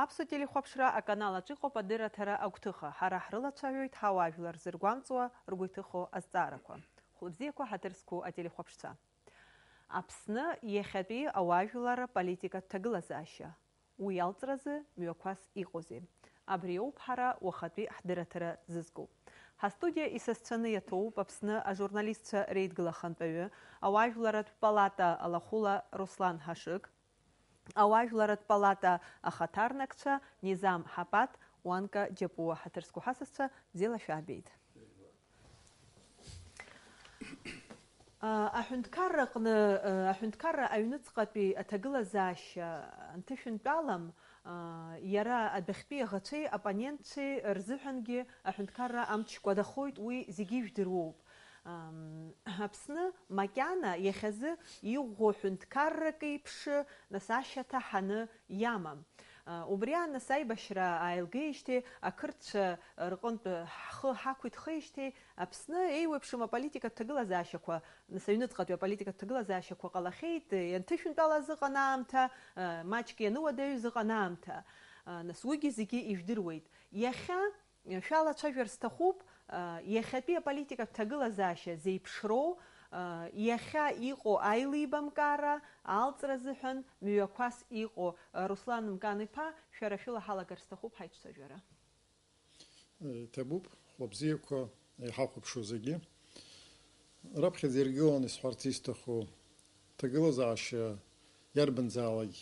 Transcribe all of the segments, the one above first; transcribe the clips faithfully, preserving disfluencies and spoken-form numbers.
Аԥсуа телехәаԥшра аканал аҿы иҟоуп адырраҭара агәҭыха. Ҳара ҳрылацәажәоит ҳауаажәлар зыргәамҵуа, ргәы иҭыхо азҵаарақәа. Хәлыбзиақәа, ҳаҭыр зқәу ателехәаԥшцәа. Аԥсны иахьатәи ауаажәларра политикатә ҭагылазаашьа. Уи алҵразы мҩақәас иҟоузеи? Абри ауп ҳара уахатәи ҳдырраҭара зызку. Ҳастудиа исасцәаны иаҭоуп Аԥсны ажурналистцәа реидгыла ахантәаҩы, ауаажәларратә палата алахәыла Руслан Ҳашыг, ауаажәларратә палата ахаҭарнакцәа Низам Ҳапат, Уанка Џьапуа. Ҳаҭыр зқәу ҳасасцәа, бзиала шәаабеит. Аҳәынҭқарра аҟны, аҳәынҭқарра аҩныҵҟатәи аҭагылазаашьа анҭышәынтәалам, иара адәахьтәи аӷацәеи апонентцәеи рзыҳәангьы аҳәынҭқарра амч кәадахоит, уи зегьы ижәдыруоуп. Аԥсны макьана иахьазы иӷәӷәоу ҳәынҭқаррак еиԥш, нас, ашьаҭа ҳаны иамам. Убри аан, нас, аибашьра ааилгеижьҭеи, ақырҭцәа рҟынтә ҳхы ҳақәиҭхеижьҭеи, Аԥсны еиуеиԥшым аполитикатә ҭагылазаашьақәа, нас, аҩныҵҟатәи аполитикатә ҭагылазаашьақәа ҟалахьеит, ианҭышәынтәалаз ыҟан аамҭа, маҷк ианыуадаҩыз ыҟан аамҭа. Нас, уигьы зегьы ижәдыруеит. Иахьа Шәалацәажәар сҭахуп, иахьатәи аполитикатә ҭагылазаашьа зеиԥшроу, иахьа иҟоу аилибамкаара алҵра азыҳәан мҩақәас иҟоу Руслан Мкан-иԥа, шәара шәыла ҳалагар сҭахуп ҳаицәажәара. Иҭабуп, хәлабзиақәа иҳахәаԥшуа зегьы. Раԥхьаӡа иргыланы исҳәарц исҭаху, ҭагылазаашьа иарбанзаалак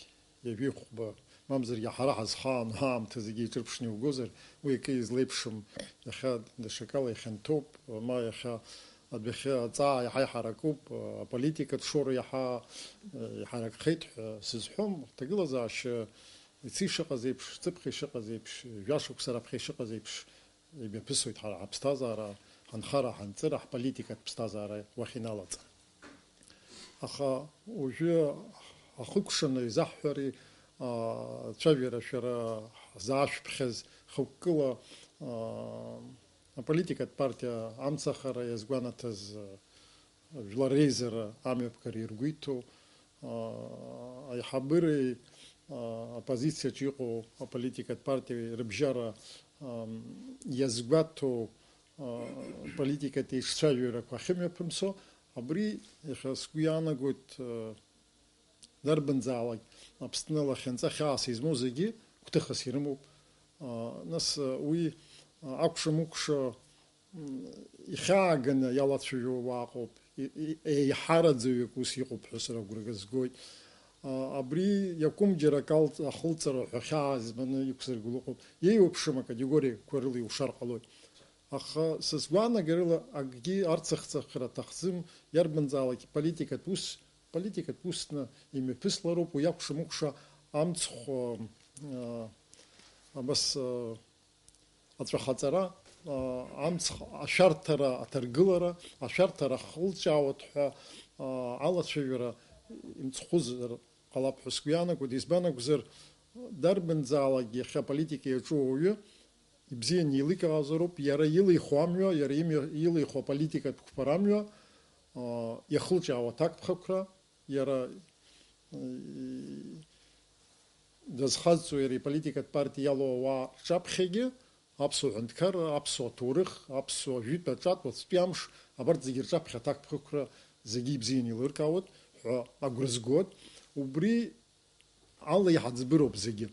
ҩажәи хәба, мамзаргьы ҳара ҳазхаан аамҭа зегьы иҿырԥшны иугозар, уи акы излеиԥшым, иахьа даҽакала ихьанҭоуп, ма иахьа адәахьы аҵаа иаҳа иҳаракуп, аполитикатә шоура иаҳа иҳаракхеит ҳәа сызҳәом. Ҭагылазаашьа ици шыҟаз еиԥш, ҵыԥхьа ишыҟаз еиԥш, жәашықәса раԥхьа ишыҟаз еиԥш, имҩаԥысуеит ҳара ҳаԥсҭазаара, ҳанхара, ҳанҵыра, ҳполитикатә ԥсҭазаара уахь иналаҵ. Аха уажәы ҳахыкәшаны изаҳҳәари, аа, цәажәара шәара ҳзаашәԥхьаз хықәкыла, аа, аполитикатә партиа амцахара иазгәанаҭаз, аа, жәлар реизара амҩаԥгара иргәиҭо, аа, аиҳабыреи, аа, аоппозициаҿы иҟоу аполитикатә партиеи рыбжьара, ам, иазгәаҭоу, аа, политикатә еиҿцәажәарақәа ахьымҩаԥымсо, абри иахьа сгәы иаанагоит, аа, дарбанзаалак Аԥсны лахьынҵа хьаас измоу зегьы гәҭыхас ирымоуп. Аа, нас, уи, аа, акәша-мыкәша М, ихьааганы иалацәажәо уааҟоуп, и-, и-, еиҳараӡаҩык ус иҟоуп ҳәа сара агәра згоит. А, абри иакәым џьара акалҵ-, ахылҵара ҳәа хьаа зманы иқәзыргыло ыҟоуп. Еиуеиԥшым акатегориақәа рыла иушар ҟалоит. Аха сызгәаанагарыла акгьы арцахҵәахра аҭахӡам, иарбанзаалак политикатә ус, политикатә усны имҩаԥыслароуп, уи акәша-мыкәша амцхә, а, абас, а, Аҵәахаҵара, аа, амцхә ашәарҭара аҭаргылара, ашәарҭара ахылҿиаауеит ҳәа, аа, алацәажәара имцхәызар ҟалап ҳәа сгәы иаанагоит, избан акәзар, дарбанзаалак иахьа аполитика иаҿу ауаҩы ибзианы еиликаазароуп, иара илихуа амҩа, иара имҩа, илихуа аполитикатә қәԥара амҩа, аа, иахылҿиаауа аҭакԥхықәра, иара, э, дазхазҵо иара иполитикатә партиа иалоу ауаа рҿаԥхьагьы, аԥсуа ҳәынҭқарра, аԥсуа ҭоурых, аԥсуа жәытә аҿатә уаҵәтәи амш, абарҭ зегьы рҿаԥхьа аҭакԥхықәра зегьы ибзианы еилыркаауеит ҳәа агәра згоит. Убри ала иҳаӡбыроуп зегьы.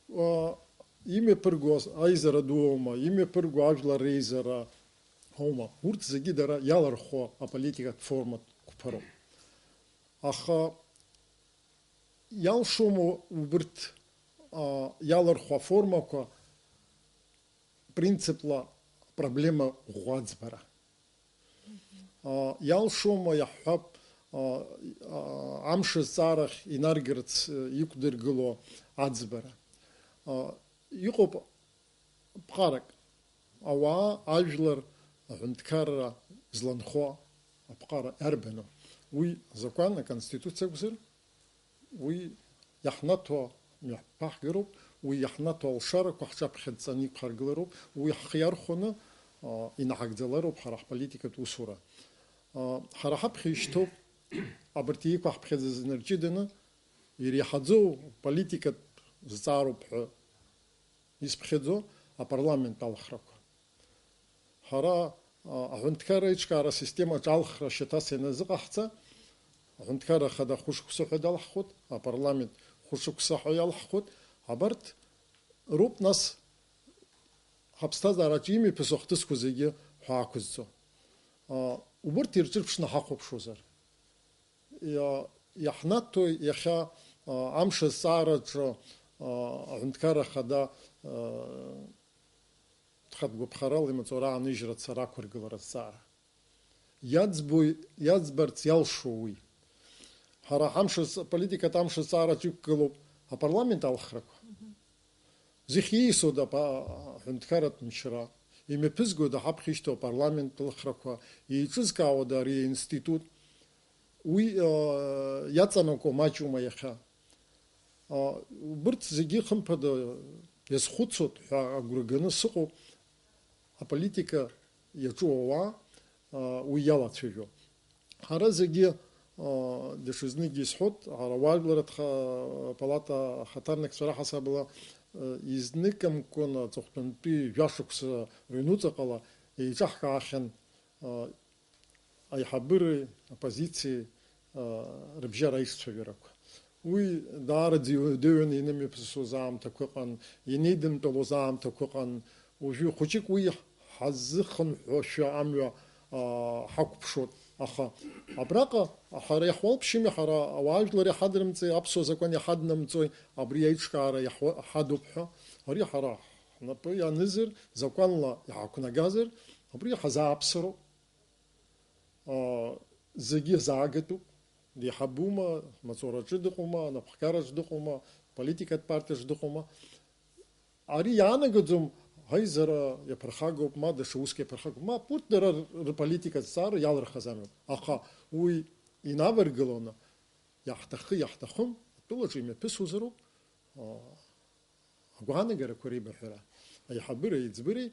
А, имҩаԥырго аизара ду аума, имҩаԥырго ажәлар реизара аума, урҭ зегьы дара иалырхуа аполитикатә форматә қәԥароуп. Аха иалшома убырҭ, а, иалырхуа аформақәа принципла проблема ӷәӷәа аӡбара? А, иалшома, иаҳҳәап, а, а, амш азҵаарахь инаргарц, э, иқәдыргыло аӡбара? А, иҟоуп ԥҟарак, ауаа, ажәлар, аҳәынҭқарра зланхо аԥҟара иарбану? Уи азакәан, аконституциа акәзар, уи иаҳнаҭо мҩаԥаҳгароуп, уи иаҳнаҭо алшарақәа ҳҿаԥхьа дҵаны иқәҳаргылароуп, уи ҳхы иархәаны, а, инаҳагӡалароуп ҳара ҳполитикатә усура. А, ҳара ҳаԥхьа ишьҭоуп, абарҭ еиқәаҳԥхьаӡаз инарҷыданы, иреиҳаӡоу политикатә зҵаароуп ҳәа исԥхьаӡо апарламент алхрақәа. Ҳара, а, аҳәынҭқарра аиҿкаара асистемаҿ алхра шьаҭас ианазыҟаҳҵа, аҳәынҭқарра ахада хәышықәса ҳәа далҳхуеит, апарламент хәышықәса ҳәа иалҳхуеит, абарҭ роуп нас ҳаԥсҭазаараҿы имҩаԥысуа ахҭысқәа зегьы ҳәа ақәызҵо. А, убырҭ ирҿырԥшны ҳахәаԥшуазар, иа-, иаҳнаҭои иахьа, а, амш азҵаараҿы, а, аҳәынҭқарра ахада, а, хатә гәаԥхарала имаҵура ааныжьра ацара ақәыргылара азҵаара? Иаӡбои, иаӡбарц иалшоу уи? Ҳара ҳамш азҵ-, аполитикатә амш азҵаараҿ иқәгылоуп апарламент алхрақәа. Зехь ииасуада апа-, аҳәынҭқарратә мчра? Имҩаԥызгода ҳаԥхьа ишьҭоу апарламент лыхрақәа? Еиҿызкаауада ари аинститут? Уи, а, иаҵанакуа маҷума иахьа? А, убырҭ зегьы, хымԥада, иазхәыцуеит ҳәа агәра ганы сыҟоуп, аполитика иаҿу ауаа, а, уи иалацәажәо. Ҳара зегьы, а, даҽазныкгьы исҳәоит, ҳара ауаажәларратә ха-, палата ахаҭарнакцәа раҳасабала, а, изныкымкәан аҵыхәтәантәи жәашықәса рыҩнуҵаҟала еиҿаҳкаахьан, а, аиҳабыреи апозициеи, а, рыбжьара аиццәажәарақәа. Уи даараӡа иуадаҩын инымҩаԥысуаз аамҭақәа ыҟан, инеидымтәалоз аамҭақәа ыҟан. Уажәы хәыҷык уи ҳазыхынҳәуашәа амҩа, а, ҳақәԥшуеит. Аха абраҟа ҳара иаҳуалԥшьами, ҳара ауаажәлар иҳадрымҵеи, аԥсуа закәан иҳаднамҵои, абри аиҿкаара иаҳуа-, ҳадуп ҳәа? Ари ҳара ҳнапы ианызар, закәанла иҳақәнагазар, абри ҳазааԥсароуп. Аа, зегьы заагатәуп, деиҳабума, маҵураҿы дыҟоума, анапхгараҿы дыҟоума, политикатә партиаҿы дыҟоума. Ари иаанагаӡом, ҳаизара иаԥырхагоуп, ма даҽа уск иаԥырхагоуп, мап, урҭ дара рыполитика азҵаара иалырхыз амҩоуп. Аха уи инаваргыланы, иаҳҭахы-иаҳҭахым, атәылаҿы имҩаԥысуазароуп, аа, агәаанагарақәа реибаҳәара, аиҳабыреи аиҵбыреи,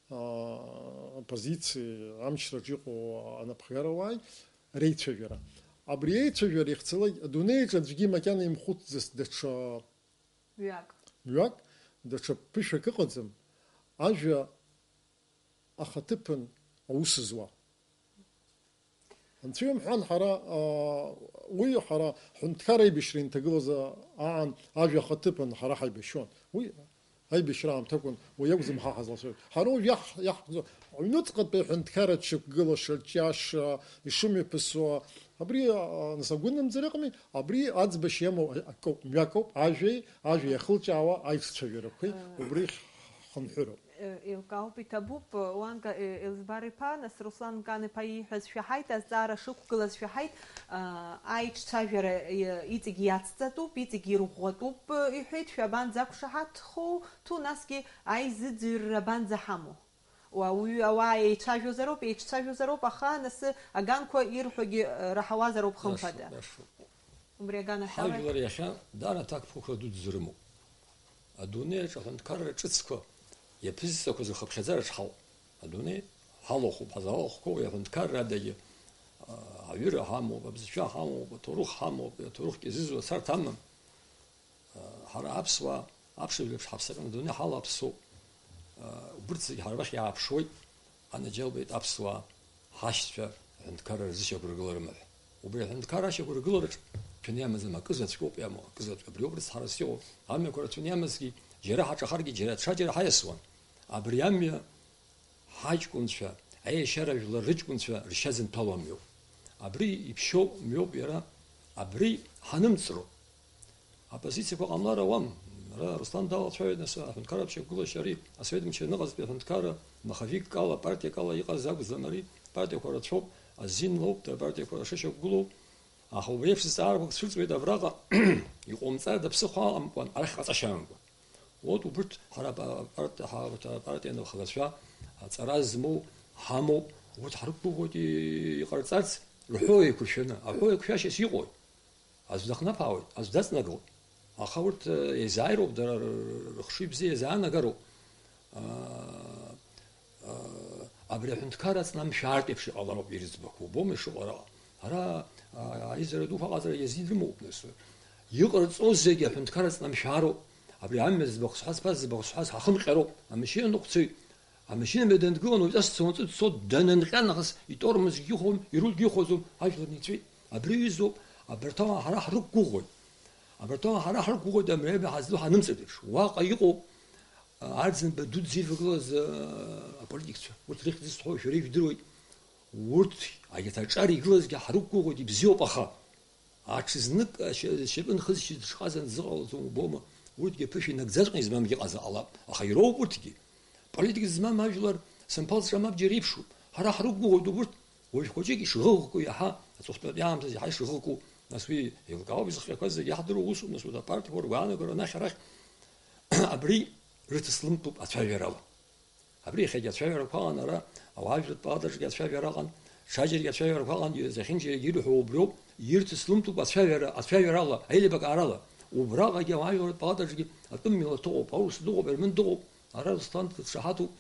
аа, апозициеи амчраҿ иҟоу анапхгара уааи реицәажәара. Абри аицәажәара ихцалак адунеи аҿы аӡәгьы макьана имхәыцӡац даҽа Мҩак. Мҩак, даҽа ԥышәак ыҟаӡам, ажәа ахаҭыԥан аус зуа. Анцәа имҳәан, ҳара, аа, уи ҳара ҳҳәынҭқарра аибашьра инҭагылаз аан ажәа ахаҭыԥан ҳара ҳаибашьуан. Уи аибашьра аамҭакәын, уи акәӡам ҳа ҳазлацәажәо. Ҳара уажә иаҳ-, иаҳ-, аҩнуҵҟатәи аҳәынҭқарра дшықәгылаша, џьаша, ишымҩаԥысуа, абри, аа, нас агәынамӡара ыҟами, абри аӡбашьа иамоу акоуп, мҩакоуп, ажәеи, ажәа иахылҿиаауа аиҿцәажәарақәеи, Э, убри хынҳәыроуп. Э, еилкаауп, иҭабуп, э, Уанка, э, Елизбар-иԥа, нас Руслан Кан-иԥа ииҳәаз шәаҳаит, азҵаара шықәгылаз шәаҳаит, а, аиҿцәажәара, э, иҵегь иацҵатәуп, иҵегь ирӷәӷәатәуп, э, иҳәеит, шәабанӡақәшаҳаҭхоу, ҭу насгьы аизыӡырҩра абанӡаҳамоу? Уа-, уаҩы ауаа еицәажәозароуп, еиҿцәажәозароуп, аха нас аганқәа ирҳәогьы, э, раҳауазароуп, хымԥада. Иашоуп, иашоуп. Убри аганахьала. Ҳажәлар иахьа даара аҭакԥхықәра дуӡӡа рымоуп. Адунеи аҿы аҳәынҭқарра ҿыцқәа иаԥызҵақәаз рхыԥхьаӡараҿ ҳауп. Адунеи ҳалахәуп, ҳазалахәқәоу уи аҳәынҭқарра адагьы, а, аҩыра ҳамоуп, абызшәа ҳамоуп, аҭоурых ҳамоуп, аҭоурых кьазызуа царҭа амам. Ҳара аԥсуаа аԥшыжәла еиԥш ҳаԥсаҟьаны адунеи ҳалаԥсоуп. Убырҭ зегьы ҳара рахь иааԥшуеит, анаџьалбеит аԥсуаа ҳашьцәа аҳәынҭқарра рзышьақәыргыларыма ҳәа. Убри аҳәынҭқарра ашьақәыргылараҿ ҭәаны иамаӡам, акы заҵәык ауп иамоу, акы заҵәык. Абри ауп рыцҳарас иҟоу, амҩақәа рацәаны иамазгьы, џьара ҳаҿахаргьы, џьара аҽа, џьара ҳаиасуан. Абри амҩа ҳаҷкәынцәа, аиашьара жәлар рыҷкәынцәа ршьа зынҭәало амҩоуп. Абри иԥшьоу мҩоуп иара, абри ҳанымҵроуп. Апозициақәа ҟамлар ауам. Ара Руслан далацәажәеит, нас аҳәынҭқарра аԥшьақәгылашьа ари асовет мчра аныҟазтәи аҳәынҭқарра маховикк ала, партиак ала иҟаз акәӡам ари, партиақәа рацәоуп, азин лоуп, дара партиақәа ршышьақәгылоу. Аха убри еиԥш зҵаарақәак цәырҵуеит абраҟа, иҟоумҵар даԥсыхәа аламкәан, арахь ҟаҵашьа амкәан. Урҭ, убырҭ ҳара апарт-, ҳа-, урҭ апартиа анхагацәа, аҵара змоу ҳамоуп, урҭ ҳрықәгәыӷуеит и-, иҟарҵарц, рҳәоу еиқәыршәаны, аҳәоу еиқәшәашьас иҟои? Аӡә дахнаԥаауеит, аӡә даҵнагоуп. Аха урҭ, э, еизааироуп, дара р-, р-, рыхшыҩ бзиа иазаанагароуп. Аа, аа, абри аҳәынҭқарра аҵнамшәаартә еиԥш иҟалароуп ирыӡбахә, убома ишыҟоу араҟа? Ара, аа, аизара дуқәа аҟаҵара иазин рымоуп, нас. Иҟарҵо зегьы аҳәынҭқарра аҵнамшәаароуп, Абри амҩа зыӡбахә сҳәаз, сҳәаз, зыӡбахә сҳәаз ҳахымҟьароуп. Амашьына ныҟәцаҩ, амашьына мҩа дангыланы уаҩҵас дцон, ҵәыцо данынҟьа нахыс, итормозгьы ихәом, ирулгьы ихәаӡом, ажәлар неицәеит. Абри аҩызоуп, абарҭ ауаа ҳара ҳрықәгәыӷуеит. Абарҭ ауаа ҳара ҳрықәгәыӷуеит, амҩа ҳазду ҳанымҵадырш. Уаҟа иҟоуп, а, Арӡынба дуӡӡа ивагылаз, а, аполитикцәа. Урҭ рыхьӡ зысҳәо шәара ижәдыруеит. Урҭ, агьырҭ аҿар игылазгьы ҳрықәгәыӷуеит, ибзиоуп, аха аҽазнык ашьа-, ашьапы нхызшьыз дышҟазан дзыҟалаӡом убома, урҭгьы аԥышәа инагӡаҵәҟьаны измамгьы ыҟазар ҟалап, аха ироуп урҭгьы. Политика змам ажәлар санԥалҵәҟьа мап џьара иԥшуп. Ҳара ҳрықәгәыӷуеит убырҭ, уажә хәыҷык ишӷыӷәку иаҳа, аҵыхәтәантәи аамҭазы иаҳа ишыӷыӷәку, нас уи еилкаауп изыхҟьақәаз зегьы иаҳдыруа усуп, нас урҭ апартиақәа ргәаанагарақәа анахь арахь абри рыҭыслымтәуп ацәажәарала. Абри иахьагьы ацәажәарақәа аҟан, ара ауаажәларратә палатаҿгьы ацәажәара аҟан, ҽаџьарагьы ацәажәарақәа аҟан, зехьынџьарагьы ирҳәо убриоуп, ирҭыслымтәуп ацәажәара, ацәажәарала, аилибакаарала. Убраҟагьы ауаажәларратә палатаҿгьы атәым милаҭ ыҟоуп, аурыс дыҟоуп, аерман дыҟоуп, ара Руслан дыцәшаҳаҭуп.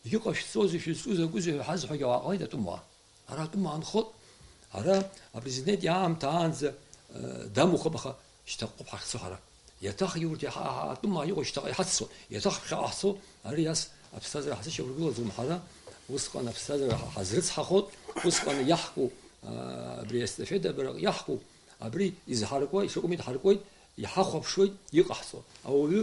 Иҟашәҵозеи, шәызҿу закәызеи ҳәа ҳазҳәогьы ауаа ҟалеит атәым уаа. Ара атәым аанхот, ара апрезидент иаамҭа аанӡа, э, дамухып, аха шьҭахьҟоуп ҳахьцо ҳара. Иаҭахгьы урҭ иаҳа-, ҳа-, атәым иҟоу шьҭахьҟа иҳаццо, иаҭах ԥхьаҟа ҳцо, ари ас аԥсҭазаара ҳзышьақәыргылаӡом ҳара, усҟан аԥсҭазаара ҳа-, ҳазрыцҳахот, усҟан иаҳку, а, абри аестафета абраҟ иаҳку, абри изҳаркуа, ишакәым идҳаркуеит, иҳахәаԥшуеит иҟаҳҵо. Ауаҩы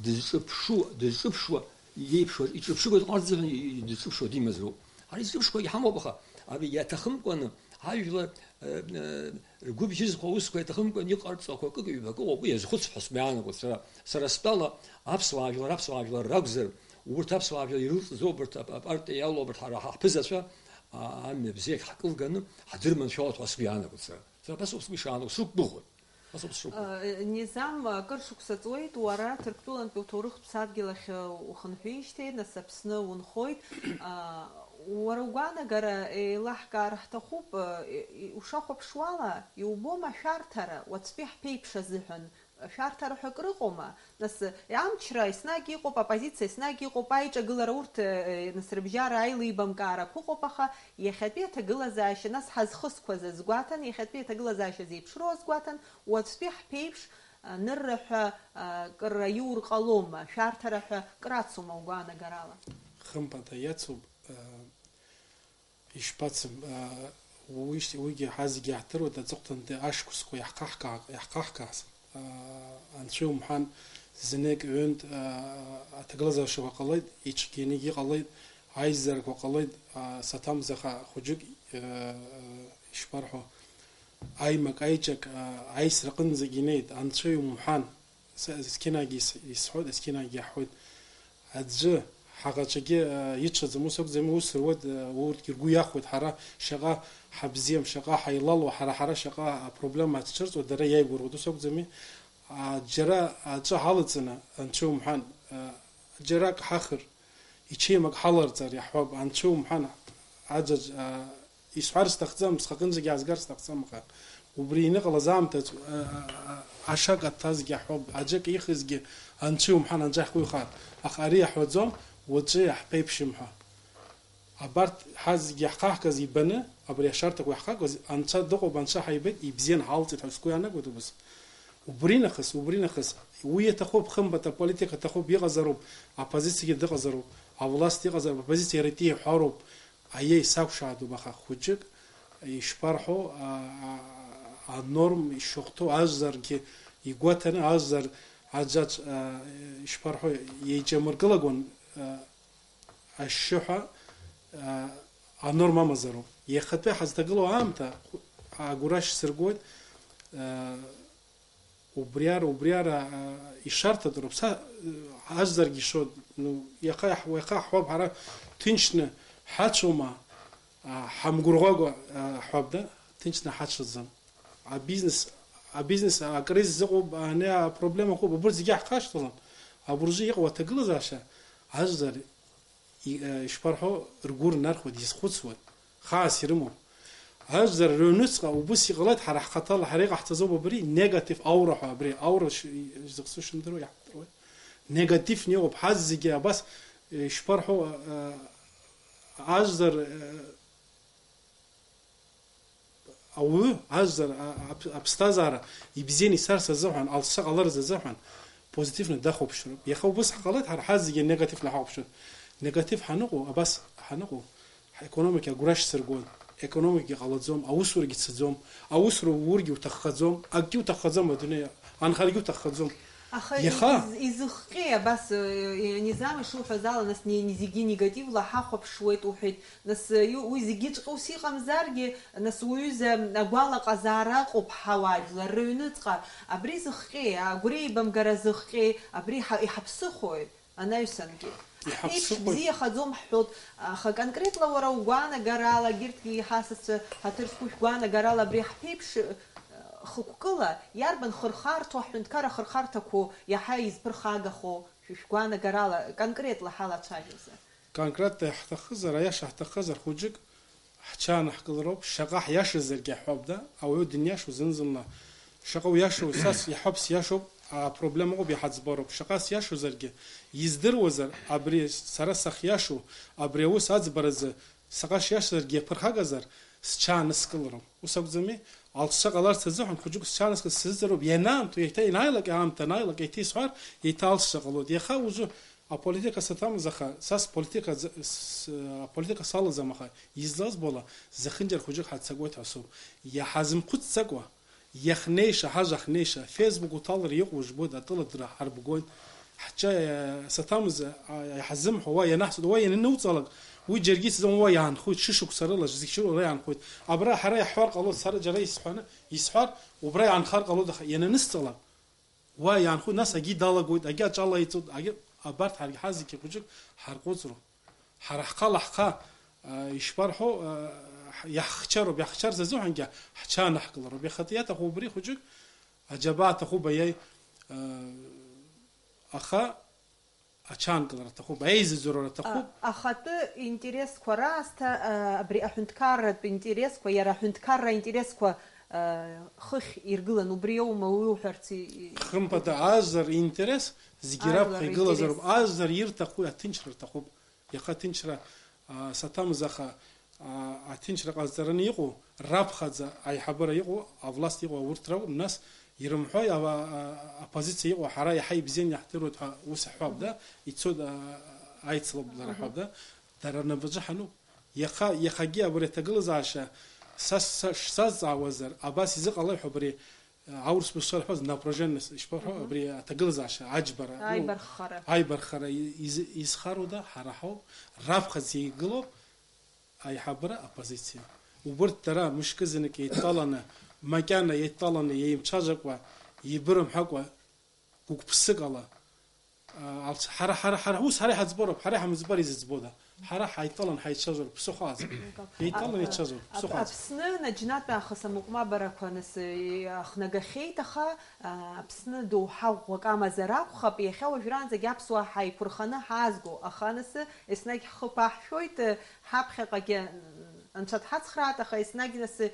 дызҿыԥшу-, дызҿыԥшуа, иеиԥшуа, иҿыԥшыгоит ҟарҵаӡом, и-, и-, дызҿыԥшуа димазароуп. Ҳара изҿыԥшқәагьы ҳамоуп, аха абри иаҭахымкәаны, ҳажәлар, э, э, ргәы бжьызхуа аусқәа иаҭахымкәан иҟарҵақәо акык-ҩбак ыҟоуп, уи иазхәыцп ҳәа сгәы иаанагоит сара. Сара стәала, аԥсуаа жәлар, аԥсуаа жәлар ракәзар, урҭ аԥсуаа жәлар ирылҵӡо, абарҭ ап-, апартиа иалоу, абарҭ ҳара ҳа-, ҳԥызацәа, а-, амҩа бзиак ҳкылганы ҳдырманшәалоит ҳәа сгәы иаанагоит сара. Сара абас ауп сгәы ишаанагоу, срықәгәыӷуеит. Абас ауп срықәгәыӷуеит. Э, Низам, акыр шықәса ҵуеит, уара Ҭырқәтәылантәи уҭоурыхтә ԥсадгьыл ахь, э, ухынҳәижьҭеи, нас Аԥсны унхоит. А, уара угәаанагара еилаҳкаар ҳҭахуп, э, и-, и-, ушахәаԥшуала, иубома ашәарҭара, уаҵәтәи ҳԥеиԥш азыҳәан, ашәарҭара ҳәа акрыҟоума? Нас, э, амчра еснагь иҟоуп, аппозициа еснагь иҟоуп, аиҿагылара урҭ, э, э, нас рыбжьара аилибамкаарақәа ыҟоуп, аха иахьатәи аҭагылазаашьа, нас ҳазхысқәаз азгәаҭан, иахьатәи аҭагылазаашьа зеиԥшроу азгәаҭан, уаҵәтәи ҳԥеиԥш, а, нырра ҳәа, а, кыр аиур ҟалома, шәарҭара ҳәа крацума угәаанагарала? Хымԥада иацуп, а, ишԥацым, а, уи-, уигьы ҳазегьы иаҳдыруеит, аҵыхәтәантәи ашықәсқәа иаҳхаҳка-, иаҳхаҳкааз. А, анцәа иумҳәан, знык, ҩынтә, а, аҭагылазаашьақәа ҟалеит, иҽгьы-ныгьы ҟалеит, аизарақәа ҟалеит, а, саҭамзаха хәыҷык, а, ишԥарҳәо, аимак-аиҿак, а, аисра аҟынӡагь инеит, анцәа иумҳәан, са-, есқьынагьы ис-, исҳәоит, есқьынагьы иаҳҳәоит, аӡәы ҳаӷаҿагьы, а, иҽаӡам, ус акәӡами, ус руеит, а, урҭгьы ргәы иахәоит, ҳара шаҟа ҳабзиам, шаҟа ҳаилалуа, ҳара, ҳара шаҟа апроблема ҳацәцәырҵуа, дара иааигәырӷьоит, ус акәӡами? А, џьара аҿы ҳалаҵаны, анцәа иумҳәан, а, џьарак ҳахыр, ичеимак ҳаларҵар иаҳҳәап, анцәа иумҳәан, аӡәаӡә, а, исҳәар сҭахӡам, схаҟынӡагьы аазгар сҭахӡам, аха убри иныҟалаз аамҭаҿ, а, а, а, ашак аҭазгьы иаҳҳәап, аӡәык ихьызгьы анцәа иумҳәан, анцәа иаҳкәихаар, аха ари иаҳҳәаӡом, уаҵәы иаҳԥеиԥшым ҳәа. Абарҭ ҳазегьы иаҳхаҳгаз ибаны, абри ашарҭақәа иаҳхаҳгаз, анцәа дыҟоуп, анцәа ҳаибеит, ибзиан ҳалҵит ҳәа сгәы иаанагоит убас. Убри нахыс, убри нахыс, уи иаҭахуп, хымԥада, аполитика аҭахуп, иҟазароуп, аоппозициагьы дыҟазароуп, авласт иҟазароуп, аоппозициа иара итәы иҳәароуп, аиеи, сақәшаҳаҭуп, аха хәыҷык, ишԥарҳәо, а, а, анорм ишахәҭоу ажәларгьы игәаҭаны, ажәлар аӡәаӡә, а, ишԥарҳәо, еиҿамыргылагәан, а, ашьшьыҳәа, а, анорма амазароуп. Иахьатәи ҳазҭагылоу аамҭа, хә-, агәра шьсыргоит, а, убриара, убриара, а, ишарҭатәу рыԥсы, а, ажәзаргьы ишо, ну, иаха иаҳ-, иаха ҳҳәап ҳара ҭынчны ҳацәоума, а, ҳамгәырӷәагәа, а, ҳҳәап, да, ҭынчны ҳацәаӡам. Абизнес, абизнес акризис ыҟоуп, ани апроблемақәа ыҟоуп, убырҭ зегьы ҳхашҭалан. Абыржәы иҟоу аҭагылазаашьа ажәлар и-, э, ишԥарҳәо, ргәы рнархуеит, изхәыцуеит, хаас ирымоуп. Ажәлар рыҩнуҵҟа убыс иҟалеит, ҳара ҳхаҭала, ҳара иҟаҳҵаӡом абри, негатив аура ҳәа абри, аура ш-, и-, зыхсу шымдыруа иаҳдыруеит. Негативны иҟоуп, ҳазегьы абас, э, ишԥарҳәо, э, ажәлар, э, Ауаҩы ажәлар, а-, аԥ-, аԥсҭазаара ибзианы ицарц азыҳәан, алҵшәа ҟаларц азыҳәан, Позитивны дахәаԥшроуп. Иаха убыс ҳҟалеит, ҳара ҳазегьы негативны ҳахәаԥшуан. Негатив ҳаныҟоу, абас ҳаныҟоу, ҳекономика агәра шьсыргон, економикагьы ҟалаӡом, аусурагьы цаӡом, аусура уургьы уҭаххаӡом, акгьы уҭаххаӡом адунеи, анхаргьы уҭаххаӡом. Аха Иаха? из-, изыхҟьеи абас, э, Низам ишуҳәаз ала, нас не-, не-, зегьы негативла ҳахәаԥшуеит уҳәеит, нас, э, уи зегьыҵәҟьа ус иҟамзаргьы, нас уҩыза агәалаҟазаара ыҟоуп ҳауаажәлар рыҩныҵҟа. Абри зыхҟьеи, агәра еибамгара зыхҟьеи, абри ҳа-, иҳаԥсыхәои? Анаҩсангьы. Иҳаԥсыхәоит. Ҳԥеиԥш бзиахаӡом ҳҳәоит, аха конкретла уара угәаанагарала, егьырҭгьы иҳасасцәа ҳаҭыр зқәу шәгәаанагарала абри ҳԥеиԥш, э, хықәкыла иарбан хырхарҭоу, аҳәынҭқар ахырхарҭақәоу иаҳа изԥырхагахо шәгәаанагарала конкретла ҳалацәажәозар? Конкретла иаҳҭахызар, аиаша ҳҭахызар, хәыҷык ҳҽаанаҳкылароуп, шаҟа ҳиашазаргьы ҳҳәап, да, ауаҩы дыниашоу зын-зынла. Шаҟа уиашоу, са с-, иаҳҳәап, сиашоуп, апроблема ыҟоуп, иҳаӡбароуп. Шаҟа сиашозаргьы, издыруазар, абри сара сахьиашоу, абри аус аӡбаразы саҟа шиашазаргьы иаԥырхагазар, сҽааныскылароуп. Ус акәӡами? Алҵшәа ҟаларц азыҳәан хәыҷык сҽааныскылар сзыҵароуп, ианаамҭоу, еиҭа ианааилак, аамҭа анааилак, еиҭа исҳәар, еиҭа алҵшәа ҟалоит. Иаха узы Аполитика саҭамыз, аха са сполитика ӡ-, с-, аполитика салаӡам, аха излазбо ала, зехьынџьара хәыҷык ҳаццакуеит ҳәа соуп. Иҳазымхәыццакуа, иахьнеиша, ҳажәа ахьнеиша, Facebook уҭалар иҟоу жәбоит, атәыла дара ҳарбгоит. Ҳҿа, э, саҭамыз, а, иҳазымҳәо, уа ианаҳҵо, уа ианынуҵалак, уи џьаргьы ицаӡом, уа иаанхоит, шәышықәса рыла, зегь шыруа уа иаанхоит. Абра ҳара иаҳҳәар ҟалоит, сара џьара исҳәаны, исҳәар, убра иаанхар ҟалоит, аха иананысҵалак, уа иаанхоит, нас агьи далагоит, агьи аҿала иҵоит, агьи, абарҭ ҳаргьы ҳазегьы хәыҷык ҳарҟәыҵроуп. Ҳара ҳхала ҳхы, а, ишԥарҳәо, а, ҳ-, иаҳхьчароуп, иаҳхьчарц азыҳәангьы ҳҽаанаҳкылароуп. Иахатәи иаҭаху убри хәыҷык, аџьабаа аҭахуп аиеи, а, аха аҽаанкылара аҭахуп, аизыӡырҩра аҭахуп. А, ахатәы интересқәа раасҭа, а, абри аҳәынҭқарратә интересқәа, иара аҳәынҭқарра аинтересқәа, а, хыхь иргылан, убри аума уи уҳәарц и-, и-, Хымԥада, ажәлар интерес зегьы Ажәлар раԥхьа игылазароуп. Интерес. Ажәлар ирҭаху аҭынчра рҭахуп. Иаха аҭынчра, а, саҭамыз, аха, а, аҭынчра ҟазҵараны иҟоу, раԥхьаӡа аиҳабыра иҟоу, авласт иҟоу урҭ ракәым, нас ирымҳәои, а, а, аоппозициа иҟоу, ҳара иаҳа ибзианы иаҳдыруеит ҳәа ус ҳҳәап, да? Ицоит, а, аицлабра Мгм. ҳҳәап, да? Дара рнапаҿы ҳануп. Иаха, иахагьы абри аҭагылазаашьа са, са, шсазҵаауазар, абас изыҟалеи ҳәа абри, а, аурыс бызшәа рҳәоз, напряженность, ишԥарҳәо, Мгм. абри аҭагылазаашьа, аџьбара, ну, Аибарххара. аибарххара и-, из-, изхароу, да, ҳара ҳауп, раԥхьаӡа игылоуп аиҳабыра, оппозициа. Убырҭ дара мышкызнык еидтәаланы, макьана еидтәаланы, еимҽаӡакәа, еибырымҳәакәа, гәык-ԥсыкала, а, алц-, ҳара, ҳара, ҳара, ус ҳара иҳаӡбароуп, ҳара иҳамыӡбар изыӡбода? Ҳара ҳаидтәалан ҳаицәажәароуп, ԥсыхәа аӡбоит. Еидтәалан А, еицәажәоит, а, ԥсыхәа аӡбоит. Аԥсны наџьнатә аахыс амыҟәмабарақәа нас, э, ахнагахьеит, аха, а, Аԥсны доуҳа ӷәӷәак амазар акәхап, иахьа уажәраанӡагь аԥсуаа ҳаиқәырханы ҳаазго, аха нас еснагь ҳхы ԥаҳшәоит, э, ҳаԥхьаҟагьы, м, Анцәа дҳацхраат, аха еснагь нас, э,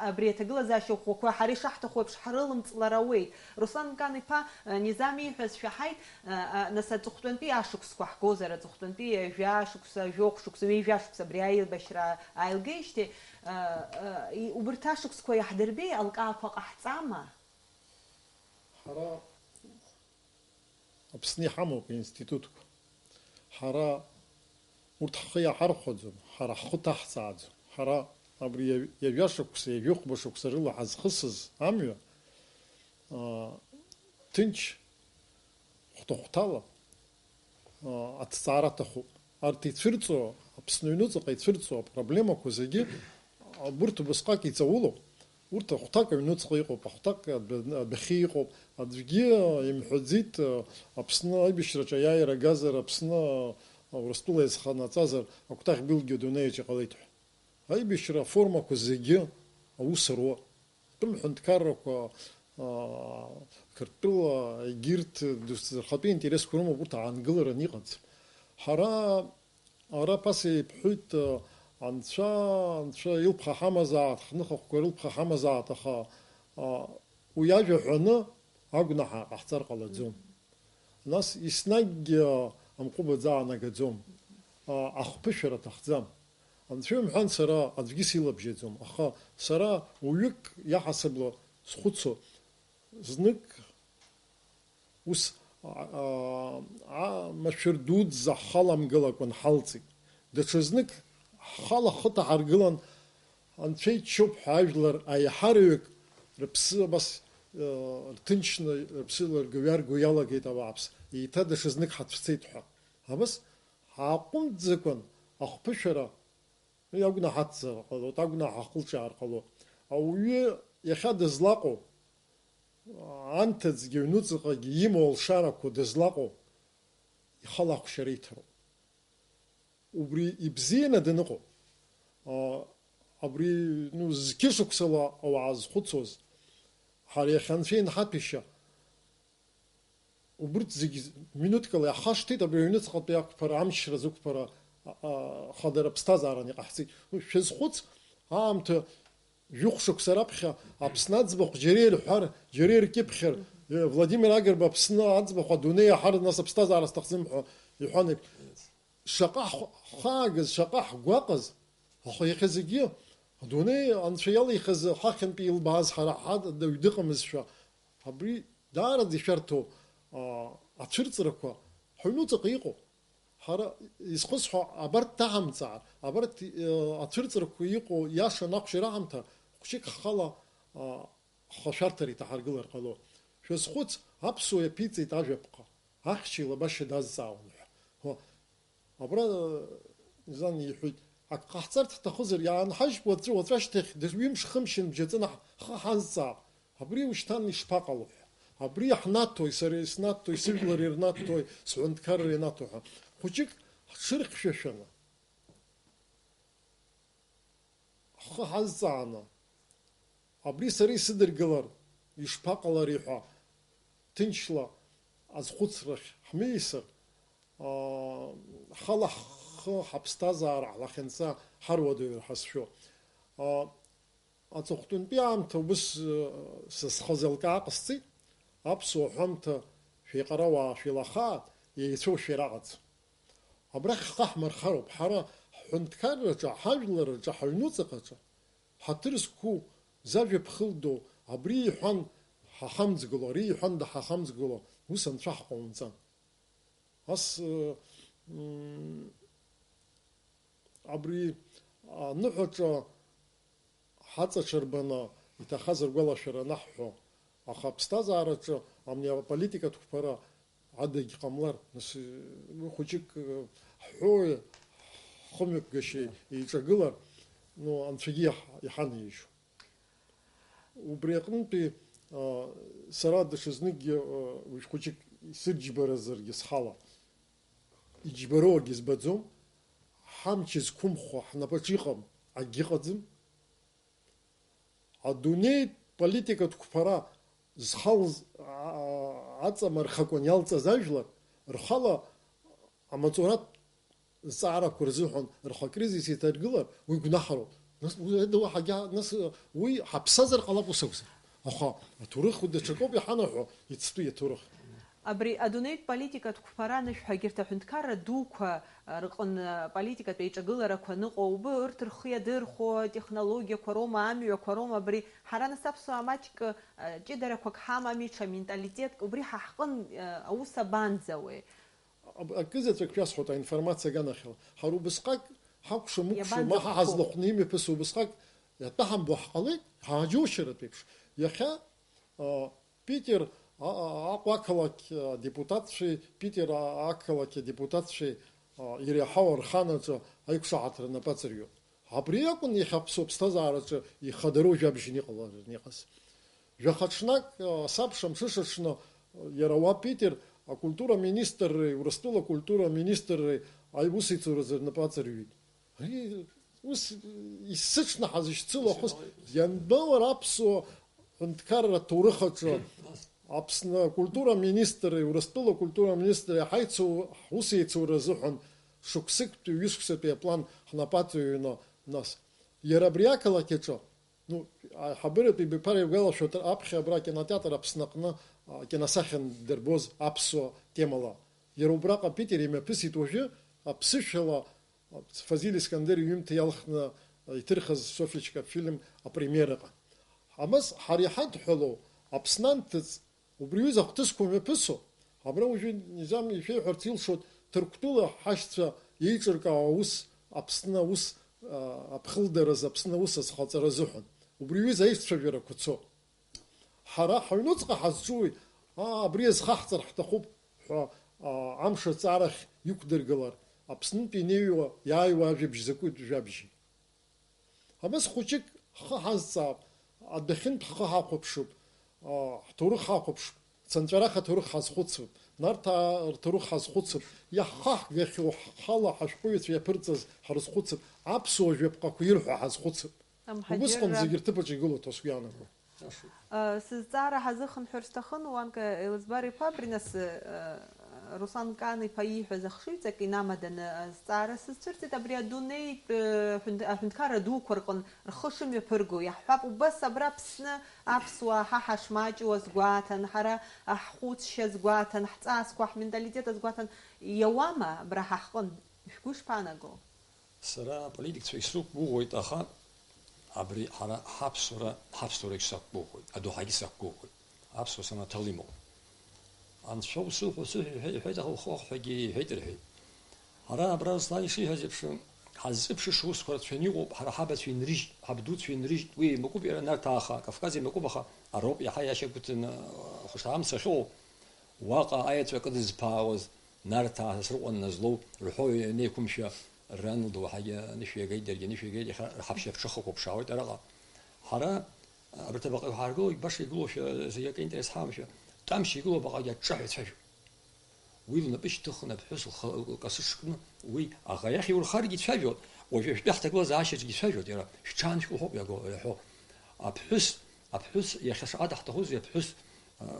абри аҭагылазаашьа ӷәӷәақәа ҳара ишаҳҭаху еиԥш ҳрылымҵлар ауеит. Руслан Мкан-иԥа, э, Низам ииҳәаз шәаҳаит, э, э, нас аҵыхәтәантәи ашықәсқәа ҳгозар, аҵыхәтәантәи ҩажәа шықәса, жәохә шықәса, ҩажәа шықәса абри аилбашьра ааилгеижьҭеи, э, э, и-, убырҭ ашықәсқәа иаҳдырбеи, алкаақәа ҟаҳҵама? Ҳара Аԥсны иҳамоуп аинститутқәа. Ҳара урҭ ҳхы иаҳархәаӡом, ҳара ҳхы ҭаҳҵааӡом. Ҳара абри ҩажәа шықәса, ҩажәихәба шықәса рыла ҳазхысыз амҩа, аа, ҭынч, хәҭа-хәҭала, аа, аҭҵаара аҭахуп. Арҭ ицәырҵуа, Аԥсны аҩныҵҟа ицәырҵуа апроблемақәа зегьы, урҭ убасҟак иҵаулоуп. Урҭ ахәҭак аҩнуҵҟа иҟоуп, ахәҭак адәы-, адәахьы иҟоуп. Аӡәгьы имҳәаӡеит, Аԥсны аибашьраҿы аиааира агазар, Аԥсны Урыстәыла иазханаҵазар, акәтаӷь былгьо адунеиаҿ иҟалеит ҳәа. Аибашьра аформақәа зегьы аус руа. Атәым ҳәынҭқаррақәа, аа, Қырҭтәыла, егьырҭ, дасу рхатәы интересқәа рымоуп, урҭ аангылараны иҟаӡам. Ҳара Ара ԥаса иҳәҳәоит, анцәа, анцәа илԥха ҳамазаат, ҳныхахәқәа рылԥха ҳамазаат, аха, а, уи ажәа ҳәаны агәнаҳа ҟаҳҵар ҟалаӡом. Нас еснагь, а, амҟәыбаӡа аанагаӡом, а, ахԥышәара аҭахӡам. Анцәа имҳәан, сара аӡәгьы силабжьаӡом, аха сара уаҩык иаҳасабала схәыцуа, знык ус А, а, машәыр дуӡӡа ҳхаламгылакәан ҳалҵит. Даҽазнык ҳхала ҳхы ҭаҳаргылан, Анцәа иччоуп ҳәа ажәлар аиҳараҩык рыԥсы абас, э, рҭынчны, рыԥсы ларгәиарго иалагеит ауааԥс, еиҭа даҽазнык ҳацәцеит ҳәа. Абас ҳааҟәымҵӡакәан ахԥышәара, уи агәнаҳа аҭзар ҟалоит, агәнаҳа ахылҿиаар ҟалоит. Ауаҩы иахьа дызлаҟоу, анҭыҵгьы, аҩнуҵаҟагьы имоу алшарақәа дызлаҟоу, ихала ахәшьара иҭароуп. Убри ибзианы даныҟоу, а, абри, ну, зқьышықәсала ауаа зхәыцуаз, ҳара иахьа Анцәа инҳаҭәеишьа, убырҭ зегь минуҭкала иаҳхашҭит, абри аҩныҵҟатәи ақәԥара, амчра зықәԥара, а, а, хадара ԥсҭазааран иҟаҳҵеит. Ну, шәазхәыц, аамҭа жәохә шықәса раԥхьа Аԥсны аӡбахә џьара ирҳәар, џьара иркьыԥхьыр, э, Владимир Агрба Аԥсны аӡбахә адунеи иаҳар, нас аԥсҭазаара сҭахӡам ҳәа иҳәан еиԥш. Шаҟа ҳхы-, ҳхаагаз, шаҟа ҳгәаҟыз, аха иахьа зегьы адунеи анцәа иалихыз ҳахьынтәи илбааз ҳара ҳадаҩ дыҟамызшәа, абри даараӡа ишәарҭоу, а, ацәырҵрақәа ҳаҩнуҵаҟа иҟоуп. Ҳара изхысҳәо абарҭ ҭаҳамҵаар, абарҭ, э, ацәырҵрақәа иҟоу иашан ахәшьара аамҭа, хәҷык ҳхала, а, ҳхашәарҭара иҭаҳаргылар ҟало. Шәазхәыц, аԥсуа иаԥиҵеит ажәаԥҟа, ахьча илабашьа дазҵаауан ҳәа. Ҳо, абра, э, Зан иҳәеит, ак ҟаҳҵарц ҳҭахызар, иаанҳажьып уаҵәы, уаҵәашьҭахь, даҽа ҩымш-хымш нбжьаҵаны ҳхы ҳазҵаап. Абри ушьҭан ишԥаҟало ҳәа. Абри ҳнаҭои, сара иснаҭои, сыжәлар ирнаҭои, сҳәынҭқарра ианаҭо ҳәа. Хәыҷык ҳҽырхьшәашәаны, ҳхы ҳазҵааны, абри сара исыдыргылар, ишԥаҟалари ҳәа, ҭынчла азхәыцрахь ҳмеисыр, аа, ҳхала ҳхы, ҳаԥсҭазаара, ҳлахьынҵа ҳаруадаҩыр ҳазшәо. Аа, аҵыхәтәантәи аамҭа убыс, э, са схазы алкаа ҟасҵеит, аԥсуа ҳәамҭа шәеиҟарауаа шәеилахаат, еицәоу шәераҟац. Абрахь ҳхы ҳмырхароуп, ҳара ҳҳәынҭқарраҿы, ҳажәларраҿы, ҳаҩнуҵаҟаҿы, ҳаҭыр зқәу, зажәа ԥхылдоу, абри иҳәан ҳахамҵгыло, ари иҳәан даҳахамҵгыло, ус анцәа ҳҟаумҵан. Ас, ы, м, абри аныҳәаҿа ҳаҵаҽырбаны иҭахаз ргәалашәара анаҳҳәо, аха аԥсҭазаараҿы абни аполитикатә қәԥара адагь ҟамлар, нас, уи хәыҷык, ы, ҳҳәои, ҳхымҩаԥгашьеи еиҿагылар, ну, анцәагьы иаҳ-, иҳанаижьуа. Убри аҟнытәи, а, сара даҽазныкгьы, а, уи хәыҷык исырџьбаразаргьы схала. Иџьбароугьы збаӡом, ҳамч зқәымхо ҳнапаҿы иҟам акгьы ыҟаӡам. Адунеитә политикатә қәԥара зхалз, а-, а-, аҵамырхакәан иалҵыз ажәлар рхала амаҵуратә зҵаарақәа рзыҳәан рхы акризис иҭаргылар, уи гәнаҳароуп. Нас, уи ада уаҳагьы, нас, уи ҳаԥсазар ҟалап ус акәзар. Аха аҭоурых даҽакоуп иҳанаҳәо, иацтәи аҭоурых. Абри адунеитә политикатә қәԥара анышә ҳәа егьырҭ аҳәынҭқарра дуқәа рҟны политикатә еиҿагыларақәа аныҟоу, убы урҭ рхы иадырхәо атехнологиақәа роума, амҩақәа роума, абри ҳара нас аԥсуаа маҷк, ы, ҷыдарақәак ҳамами, ҽа менталитетк, убри ҳа ҳҟын, ы, аус абанӡауеи? Аб-, акызаҵәык шәасҳәоит аинформациа аганахьала. Ҳара убысҟак ҳакәша-мыкәша, ма ҳа иабанӡахәхо? Ҳазлахәны имҩаԥысуа убысҟак иатәаҳамбо ҳҟалеит, ҳааџьоушьаратә еиԥш. Иахьа, а, Питер, а, а, Аҟәа ақалақь адепутатцәеи, Питер, а, ақалақь адепутатцәеи, а, иреиҳау арханаҿы аиқәшаҳаҭра напы аҵарҩуеит. Абри акәын иахьа аԥсуа ԥсҭазаараҿы ихадароу жәабжьны иҟалараны иҟаз. Жәаха ҽнак, а, сабша мҽышаҽны, а, иара уа Питер акультура министрреи Урыстәыла акультура министрреи аусеицуразы рнапы аҵарҩит. Ари ус исыҽны ҳазышьцыло ахыс ианбауар аԥсуа ҳәынҭқарра аҭоурых аҿы Аԥсны акультура министрреи Урыстәыла акультура министрреи ҳаицу-, ҳусеицура азыҳәан шықәсыктәи ҩышықәсатәи аплан ҳнапы аҵаҩны, нас, иара абри ақалақь аҿы, ну, аиҳабыратәи абиԥара игәалашәоит, аԥхьа абра акинотеатр Аԥсны аҟны, а, киносахьа дырбоз аԥсуа темала. Иара убраҟа Питер имҩаԥысит уажәы, аԥсышәала Фазиль Искандер иҩымҭа иалхны иҭырхыз Софиечка афильм апремиераҟа. Амаз ҳара иҳадҳәалоу Аԥсны анҭыҵ убри аҩыза ахҭысқәа мҩаԥысуа, Абра уажәы Низам ишәеиҳәарц илшоит, Ҭырқәтәыла ҳашьцәа еиҿыркаауа аус, Аԥсны аус, а, аԥхылдараз, Аԥсны аус азхаҵара азыҳәан. Убри аҩыза аицәажәарақәа цо. Ҳара ҳаҩнуҵҟа ҳазҿуи, аа, абри азхаҳҵар ҳҭахуп ҳәа, аа, амш аҵаарахь иқәдыргылар, Аԥснынтәи инеиуа, иааиуа ажәабжь закәытә жәабжьи? Абас хәыҷык ҳхы ҳазҵаап, адәахьынтә ҳхы ҳахәаԥшып, аа, ҳҭоурых ҳахәаԥшып, цынҵәарах аҭоурых ҳазхәыцып, Нарҭаа рҭоурых ҳазхәыцып, иаҳхаҳгахьоу ҳхала ҳашәҟәыҩҩцәа иаԥырҵаз ҳрызхәыцып, аԥсуа жәаԥҟақәа ирҳәо ҳазхәыцып. Убысҟан Амҳаџьырра. Зегьы рҭыԥаҿ игылоу ҭоск иаанагом. Э, сызҵаара ҳазыхынҳәыр сҭахын, Уанка Елызбар-иԥа, абри нас, э, Руслан Кан-иԥа ииҳәаз ахшыҩҵак инамаданы, э, зҵаара сызцәырҵит, абри адунеитә, э, ҳәынҭ-, аҳәынҭқарра дуқәа рҟын рхы шымҩаԥырго. Иаҳҳәап, убас абра Аԥсны аԥсуаа ҳа ҳашмаҷу азгәаҭан, ҳара ҳхәыцшьа азгәаҭан, ҳҵасқәа, ҳменталитет азгәаҭан иауама абра ҳа ҳҟын? Шәгәы ишԥаанаго? Сара аполитикцәа исықәгәыӷуеит, аха абри ҳара ҳаԥсуара, ҳаԥсуарагь сақәгәыӷуеит, адоуҳагьы сақәгәыӷуеит. Аԥсуа санаҭал имоуп. Анцәа усыҳәа, усыҳәа иҳәа-, иҳәеит, аха ухы ахәшәагьы иҳәеит рҳәеит. Ҳара абра Руслан ишиҳәаз еиԥш, ҳаззыԥшыша усқәа рацәаны иҟоуп, ҳара ҳабацәа инрыжьт, ҳабдуцәа инрыжьт, уи еимакуп иара Нарҭаа аха, Кавказ еимакуп, аха ароуп иаҳа иашьа гәыҭаны, ахәышҭаамца ахьыҟоу. Уаҟа аеҵәа кыдызԥаауаз Нарҭаа Сасрыҟәа назлоу рҳәо ианеиқәымшәа, ран лдоуҳагьы анышә иагеит, даргьы анышә иагеит, иахьа рҳаԥшьа аԥҽыхақәа ԥшаауеит араҟа. Ҳара, абарҭ абаҟа иҳаргылоит, баша игылоушәа зегьы акы интерес ҳамамшәа, Тәамшь игылоу абаҟагьы аҿҿаҳәа ицәажәоит. Уи лнапы шьҭыхын аԥҳәыс лха-, лкасы шкны, уи аӷа иахь иурхаргьы ицәажәоит, уажәы шәтәы ҳҭагылазаашьаҿгьы ицәажәоит, иара шәҽааншәкыл ҳәоуп иаго-, иаҳәо. Аԥҳәыс Аԥҳәыс иахьа шаҟа даҳҭахузеи аԥҳәыс, аа,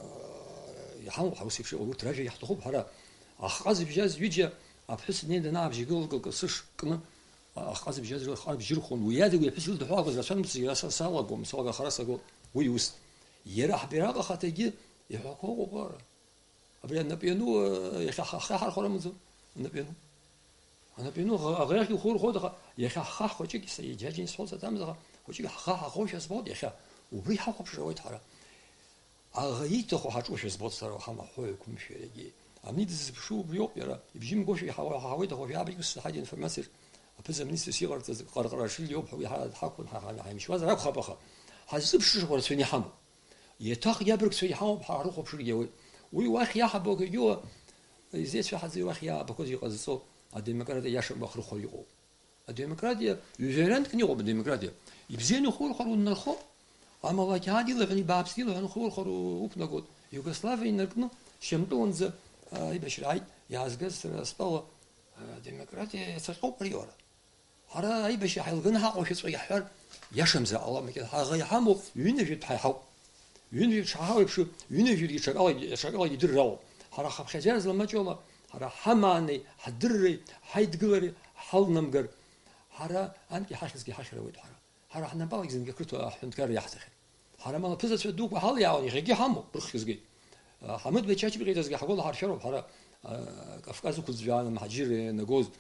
иҳамоуп ҳара ус еиԥш иҟоу, урҭ ражәа иаҳҭахуп ҳара. Ахҟа зыбжьаз ҩыџьа аԥҳәыс днеин данаабжьагыла лкасы шкны, ахҟа зыбжьаз рыхҟа бжьырхон, уи иада уи аԥҳәыс илдыҳәалақәаз рацәан, мыццагьы са салагом, салага хара сагом, уи ус. Иара ҳбираҟ ахаҭагьы иҳәақәа ыҟоуп ара. Абри анап иану, э, иахьа ҳа-, ҳхы иаҳархәар амаӡам, анап иану. Анап иану, аӷа-, аӷа иахь иухурхоит, аха иахьа ҳхаҳә хәыҷык, са иџьаџьа исҳәоз аҭамыз, аха хәыҷык ҳхаҳә ахоушәа збоит иахьа. Убри ҳахәаԥшыр ауеит ҳара. Аӷа ииҭаху ҳаҿушәа збоит сара, уаҳа махәы еиқәымшәарагьы. Амни дыззыԥшу убриоуп иара, ибжьы мгошәа иҳауа-, иҳауеит, аха уажәы абригь ус саҳаит информациаҿ, аԥыза-министрс иҟарҵаз, Ҟарҟарашвили иоуп ҳәа иҳа-, ҳақәын, ҳа-, ҳа-, ҳаимшьуазар акәхап, аха ҳаззыԥшышақәа рацәаны иҳамоуп. Еиҭах иабыргцәа иҳауп, ҳа ҳрыхәаԥшыргьы ауеит. Уи уахь иаҳбо акгьы уа, изеицәаҳаӡои уахь иаабақәоз иҟазҵо адемократиа иашақәа ахрыхәара иҟоуп. Адемократиа, ҩажәаҩрантәны иҟоуп адемократиа. Ибзианы ихурхәар уннархо, амала ақьаад илаҳәан, ибааԥсны илаҳәан ухурхәар у-, уқәнагоит. Иугославиа инаркны, Шьамтәыланӡа, а, аибашьра ааит, иаазгаз сара стәала, а, адемократиа иацаҟьоуп ари уара. Ҳара аибашьра ҳаилганы ҳаҟоушәа ҵәҟьа иаҳҳәар, иашамзар ҟалап, макьана ҳаӷа иҳамоуп, ҩынҩажәаҩтә ҳаиҳауп. Ҩынҩажәаҩтә шҳаҳауеиԥш, ҩынҩажәаҩгьы ҽакала, ҽакалагьы идырыр алоуп. Ҳара хаԥхьаӡара зламаҷ ала, ҳара ҳамаанеи, ҳдырреи, ҳаидгылареи ҳалнамгар, ҳара анкьа иҳахьызгьы ҳахьыр ауеит ҳара. Ҳара ҳнапалагьы зынгьы ақырҭуа аҳәынҭқарра иаҳҭахьеит. Ҳара амала ԥызацәа дуқәа ҳалиаауан, иахьагьы ҳамоуп, рыххьызгеит. Ҳамыҭбеи Чачба иҟаиҵазгьы ҳгәалаҳаршәароуп ҳара, а, Кавказ ықәӡәӡәааны амҳаџьырра ианагоз, а,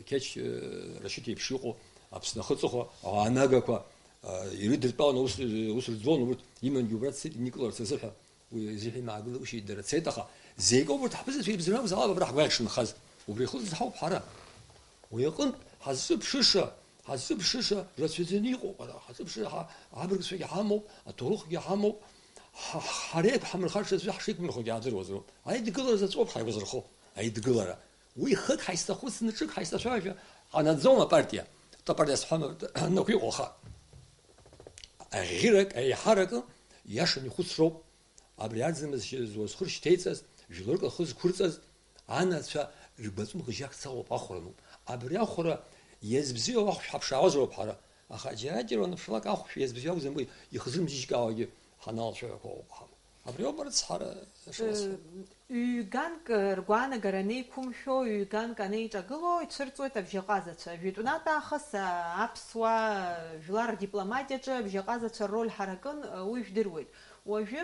Қьеч, а, Рашьыҭ еиԥш иҟоу Аԥсны ахы-аҵыхәа, ауаа нагақәа, а, ирыдыртәаланы аус, аус рӡбон, урҭ имангьы убра дцеит иникыларц азыҳәа. Уи азыҳәа имаагылеи дара цеит, аха зеикоуп урҭ ҳԥызацәа ирыбзоуроу акәзаалак абра ҳгәаӷ шынхаз. Убри ихылҵыз ҳауп ҳара. Уи аҟынтә ҳазҿыԥшыша, ҳазҿыԥшыша рацәаӡаны иҟоуп ара. Ҳазҿыԥшыша ҳа-, абыргцәагьы ҳамоуп, аҭоурыхгьы ҳамоуп. Ҳа-, ҳара еиқәҳамырхарц азы ҳшеиқәмырхогьы аадыруазароуп. Аидгылара заҵәуп ҳаигәазырхо, аидгылара. Уи хык ҳаисҭахәыцны, ҿык ҳаисҭашәажәа ҟанаҵом апартиа. Апартиа сҳәама, нақәиҟәаха. Аӷьырак, аиҳаракы иашан ихәыцроуп. Абри аӡымыз зуа зхы ршьҭеиҵаз, жәларык рхы зқәырҵаз, анацәа ргәаҵәа мӷыжьак цалоуп, ахәра ануп. Абри ахәра иазбзиоу ахәшә ҳаԥшаауазароуп ҳара. Аха џьара-џьара уаныԥшылак ахәшә иазбзиоу акәӡам, уи ихзырмыжьыжькаауагьы ҳаналацәажәақәа ыҟоуп ҳамоу. Абри ауп, арыц, ҳара, Э, шыҟасҵо. Ҩганк, э, ргәаанагара анеиқәымшәо, ҩганк анеиҿагыло, ицәырҵуеит абжьаҟазацәа. Жәытәнатә аахыс, а, аԥсуаа жәлар рдипломатиаҿы абжьаҟазацәа рроль ҳаракын, э, уи жәдыруеит. Уажәы,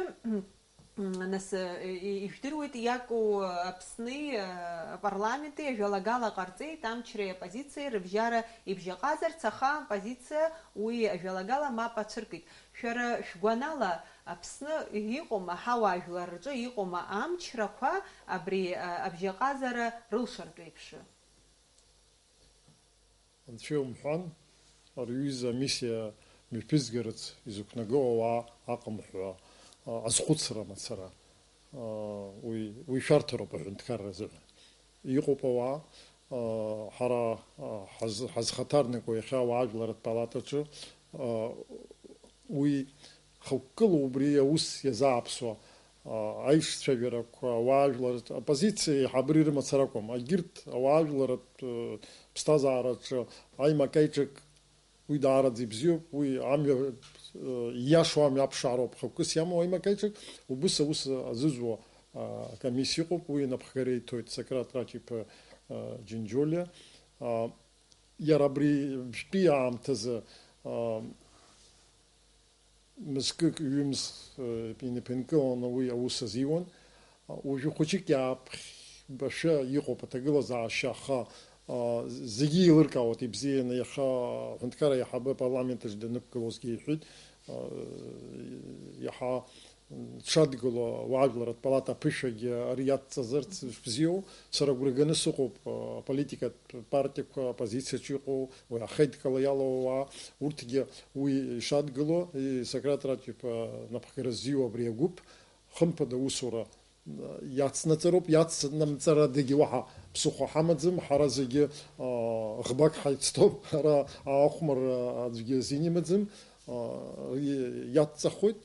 Нас, э, и-, ижәдыруеит, иаку Аԥсни, э, апарламенти ажәалагала ҟарҵеит, амчреи апозициеи рыбжьара ибжьаҟазарц, аха апозициа уи ажәалагала мап ацәыркит. Шәара шәгәанала, Аԥсны иҟоума, ҳауаажәлар рҿы иҟоума амчрақәа абри, э, абжьаҟазара рылшартә еиԥш? Анцәа иумҳәан, ари аҩыза амиссиа мҩаԥызгарц изықәнаго ауаа аҟам ҳәа, а, азхәыцра мацара. А, уи, уи шәарҭароуп аҳәынҭқарра азыҳәан. Иҟоуп ауаа, а, ҳара, а, ҳаз-, ҳазхаҭарнакуа иахьа ауаажәларратә палатаҿы, а, уи хықәкыла убри аус иазааԥсо, а, аишцәажәарақәа, ауаажәлар, апозициа еиҳабыра ирымацара акәым, егьырҭ ауаажәларратә, э, ԥсҭазаараҿы аимак-аиҿак уи даараӡа ибзиоуп, уи амҩа, э, ииашоу амҩа аԥшаароуп, хықәкыс иамоу аимак-аиҿак, убыс аус азызуа, а, акомиссиа ыҟоуп, уи анапхгара иҭоит Сократ Рач иԥа, а, Џьынџьолиа. А, иара абри жәтәи аамҭазы, а, мызкык, ҩымз, э, инеиԥынкыланы уи аус азиуан. Уажәы хәыҷык иааԥхьбашәа иҟоуп аҭагылазаашьа, аха, а, зегьы еилыркаауеит ибзианы. Иахьа аҳәынҭқарра аиҳабы апарламент аҿы данықәгылозгьы иҳәеит, а, иаҳа дшадгыло ауаажәларратә палата аԥышәагьы ари иадҵазарц бзиоу. Сара агәра ганы сыҟоуп, а, аполитикатә партиақәа, аоппозициаҿы иҟоу, уи ахеидкыла иалоу ауаа, урҭгьы уи ишадгыло, и Сократ Рач иԥа напхгара ззиуа абри агәыԥ, хымԥада аусура, а, иацнаҵароуп, иацнамҵарадагьы уаҳа ԥсыхәа ҳамаӡам, ҳара зегьы, а, ӷбак ҳаицҭоуп, ара аахәмарра аӡәгьы азин имаӡам, а, и-, иаҵахоит,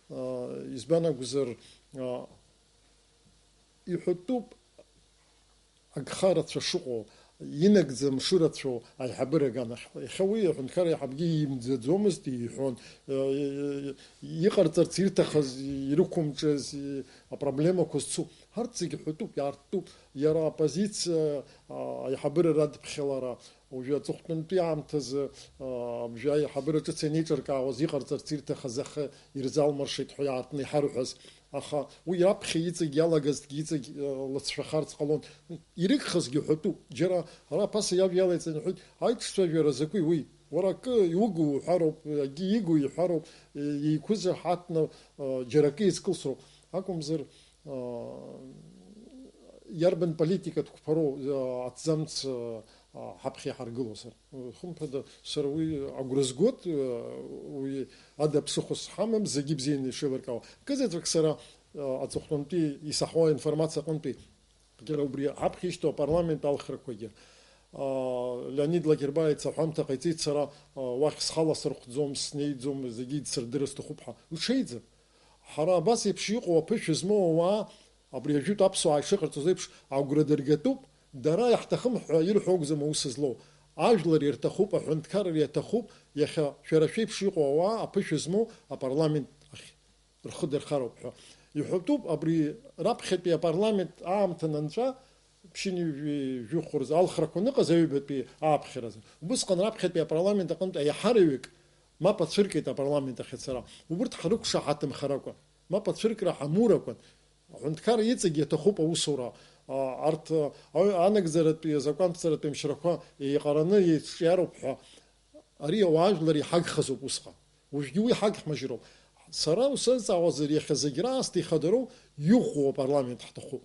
а, избан акәзар, а, иҳәатәуп, агха рацәа шыҟоу, инагӡам шырацәоу аиҳабыра аганахьала. Иахьа уи аҳәынҭқар аиҳабгьы имӡаӡомызт, иҳәон, э, иҟарҵарц ирҭахыз, ирықәымҿыз, апроблемақәа зцу. Арҭ зегьы ҳәатәуп, иаартуп. Иара аоппозициа, а, аиҳабыра радыԥхьалара, уажәы аҵыхәтәантәи аамҭазы, а, абжьы аиҳабыра ҿыц ианеиҿыркаауаз, иҟарҵарц ирҭахыз ахы ирзалмыршеит ҳәа иаартны иҳарҳәаз. Аха уи раԥхьа иҵегь иалагазҭгьы иҵегь, э, лыцәшәахарц ҟалон. Ирыгхазгьы ҳәатәуп. Џьара ара ԥаса иажәа иалаиҵан иҳәеит, аиҿцәажәара закәи уи? Уара акы иуго уҳәароуп, акгьы иго иҳәароуп, э, еиқәызар ҳаҭны, э, џьара акы еицкылсроуп. Акәымзар, э, иарбан политикатә қәԥароу, э, аҭӡамц, э, а, ҳаԥхьа иҳаргылозар. Хымԥада, сара уи агәра згоит, уи ада ԥсыхәа сҳамам, зегьы бзианы ишеилыркаауа. Кызаҵәык сара, а, аҵыхәтәантәи исаҳауа информациа аҟынтәи, џьара убри ҳаԥхьа ишьҭоу апарламент алхрақәагьы, а, Леонид Лакербаица аҳәамҭа ҟаиҵеит сара, а, уахь схала сырхәӡом, снеиӡом, зегьы идсырдыр сҭахуп ҳәа. Уҽеиӡам. Ҳара абас еиԥш иҟоу аԥышәа змоу ауаа, абри ажәытә аԥсуаа ишыҟарҵоз еиԥш, агәра дыргатәуп, дара иаҳҭахым ҳәа ирҳәо акәӡам аус злоу. Ажәлар ирҭахуп, аҳәынҭқарра иаҭахуп, иахьа шәара шәеиԥш иҟоу ауаа аԥышәа змоу апарламент ахь рхы дырхароуп ҳәа. Иҳәатәуп, абри раԥхьатәи апарламент аамҭа анынҵәа, ԥшьынҩажәи жәохә рзы алхрақәа аныҟаз аҩбатәи ааԥхьаразы. Убысҟан раԥхьатәи апарламент аҟынтә аиҳараҩык мап ацәыркит апарламент ахь ацара. Убырҭ ҳрықәшаҳаҭымхар акәын. Мап ацәыркра ҳамур акәын. Аҳәынҭқар иҵегь иаҭахуп аусура. А, арҭ, а, анагӡаратәи азакәанҭҵаратәи амчрақәа еиҟараны еицҿиароуп ҳәа. Ари ауаажәлар иҳагхазоуп усҟан. Уажәгьы уи ҳагхмыжьроуп. Сара усазҵаауазар, иахьа зегь раасҭа ихадароу иӷәӷәоу апарламент ҳҭахуп.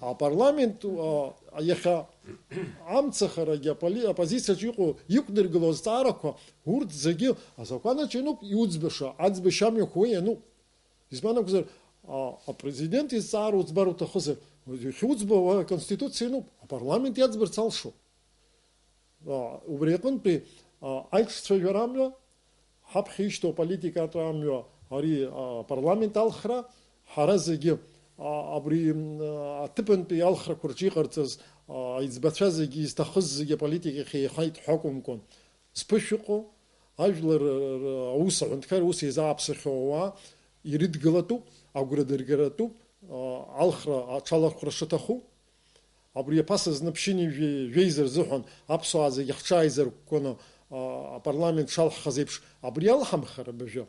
Апарламент, а, иахьа амцахарагьы аполи-, аоппозициаҿы иҟоу иқәдыргыло азҵаарақәа, урҭ зегьы азакәанаҿ иануп иуӡбаша, аӡбашьа амҩақәа уи иануп. Избан акәзар, а, апрезидент изҵаара уӡбар уҭахызар, иахьуӡбауа аконституциа иануп, апарламент иаӡбарц алшоит. А, убри аҟынтәи, а, аиҿцәажәара амҩа, ҳаԥхьа ишьҭоу аполитикатә амҩа, ари, а, апарламент алхра, ҳара зегьы, а, абри, м, а, аҭыԥантәи алхрақәа рҿы иҟарҵаз, а, аиҵбацәа зегьы, изҭахыз зегьы аполитика иахь еихеит ҳәа акәымкәан, зԥышә ыҟоу, ажәлар р-, р-, аус аҳәынҭқар ус еизааԥсахьоу ауаа ирыдгылатәуп, агәра дыргаратәуп, а, алхра, аҽалархәра шаҭаху. Абри аԥаса зны ԥшьынҩажәи жәеиза рзыҳәан аԥсуаа зегьы ҳҽааизаркәкәаны, а, апарламент шалҳхыз еиԥш, абри алҳамхар абыржәы.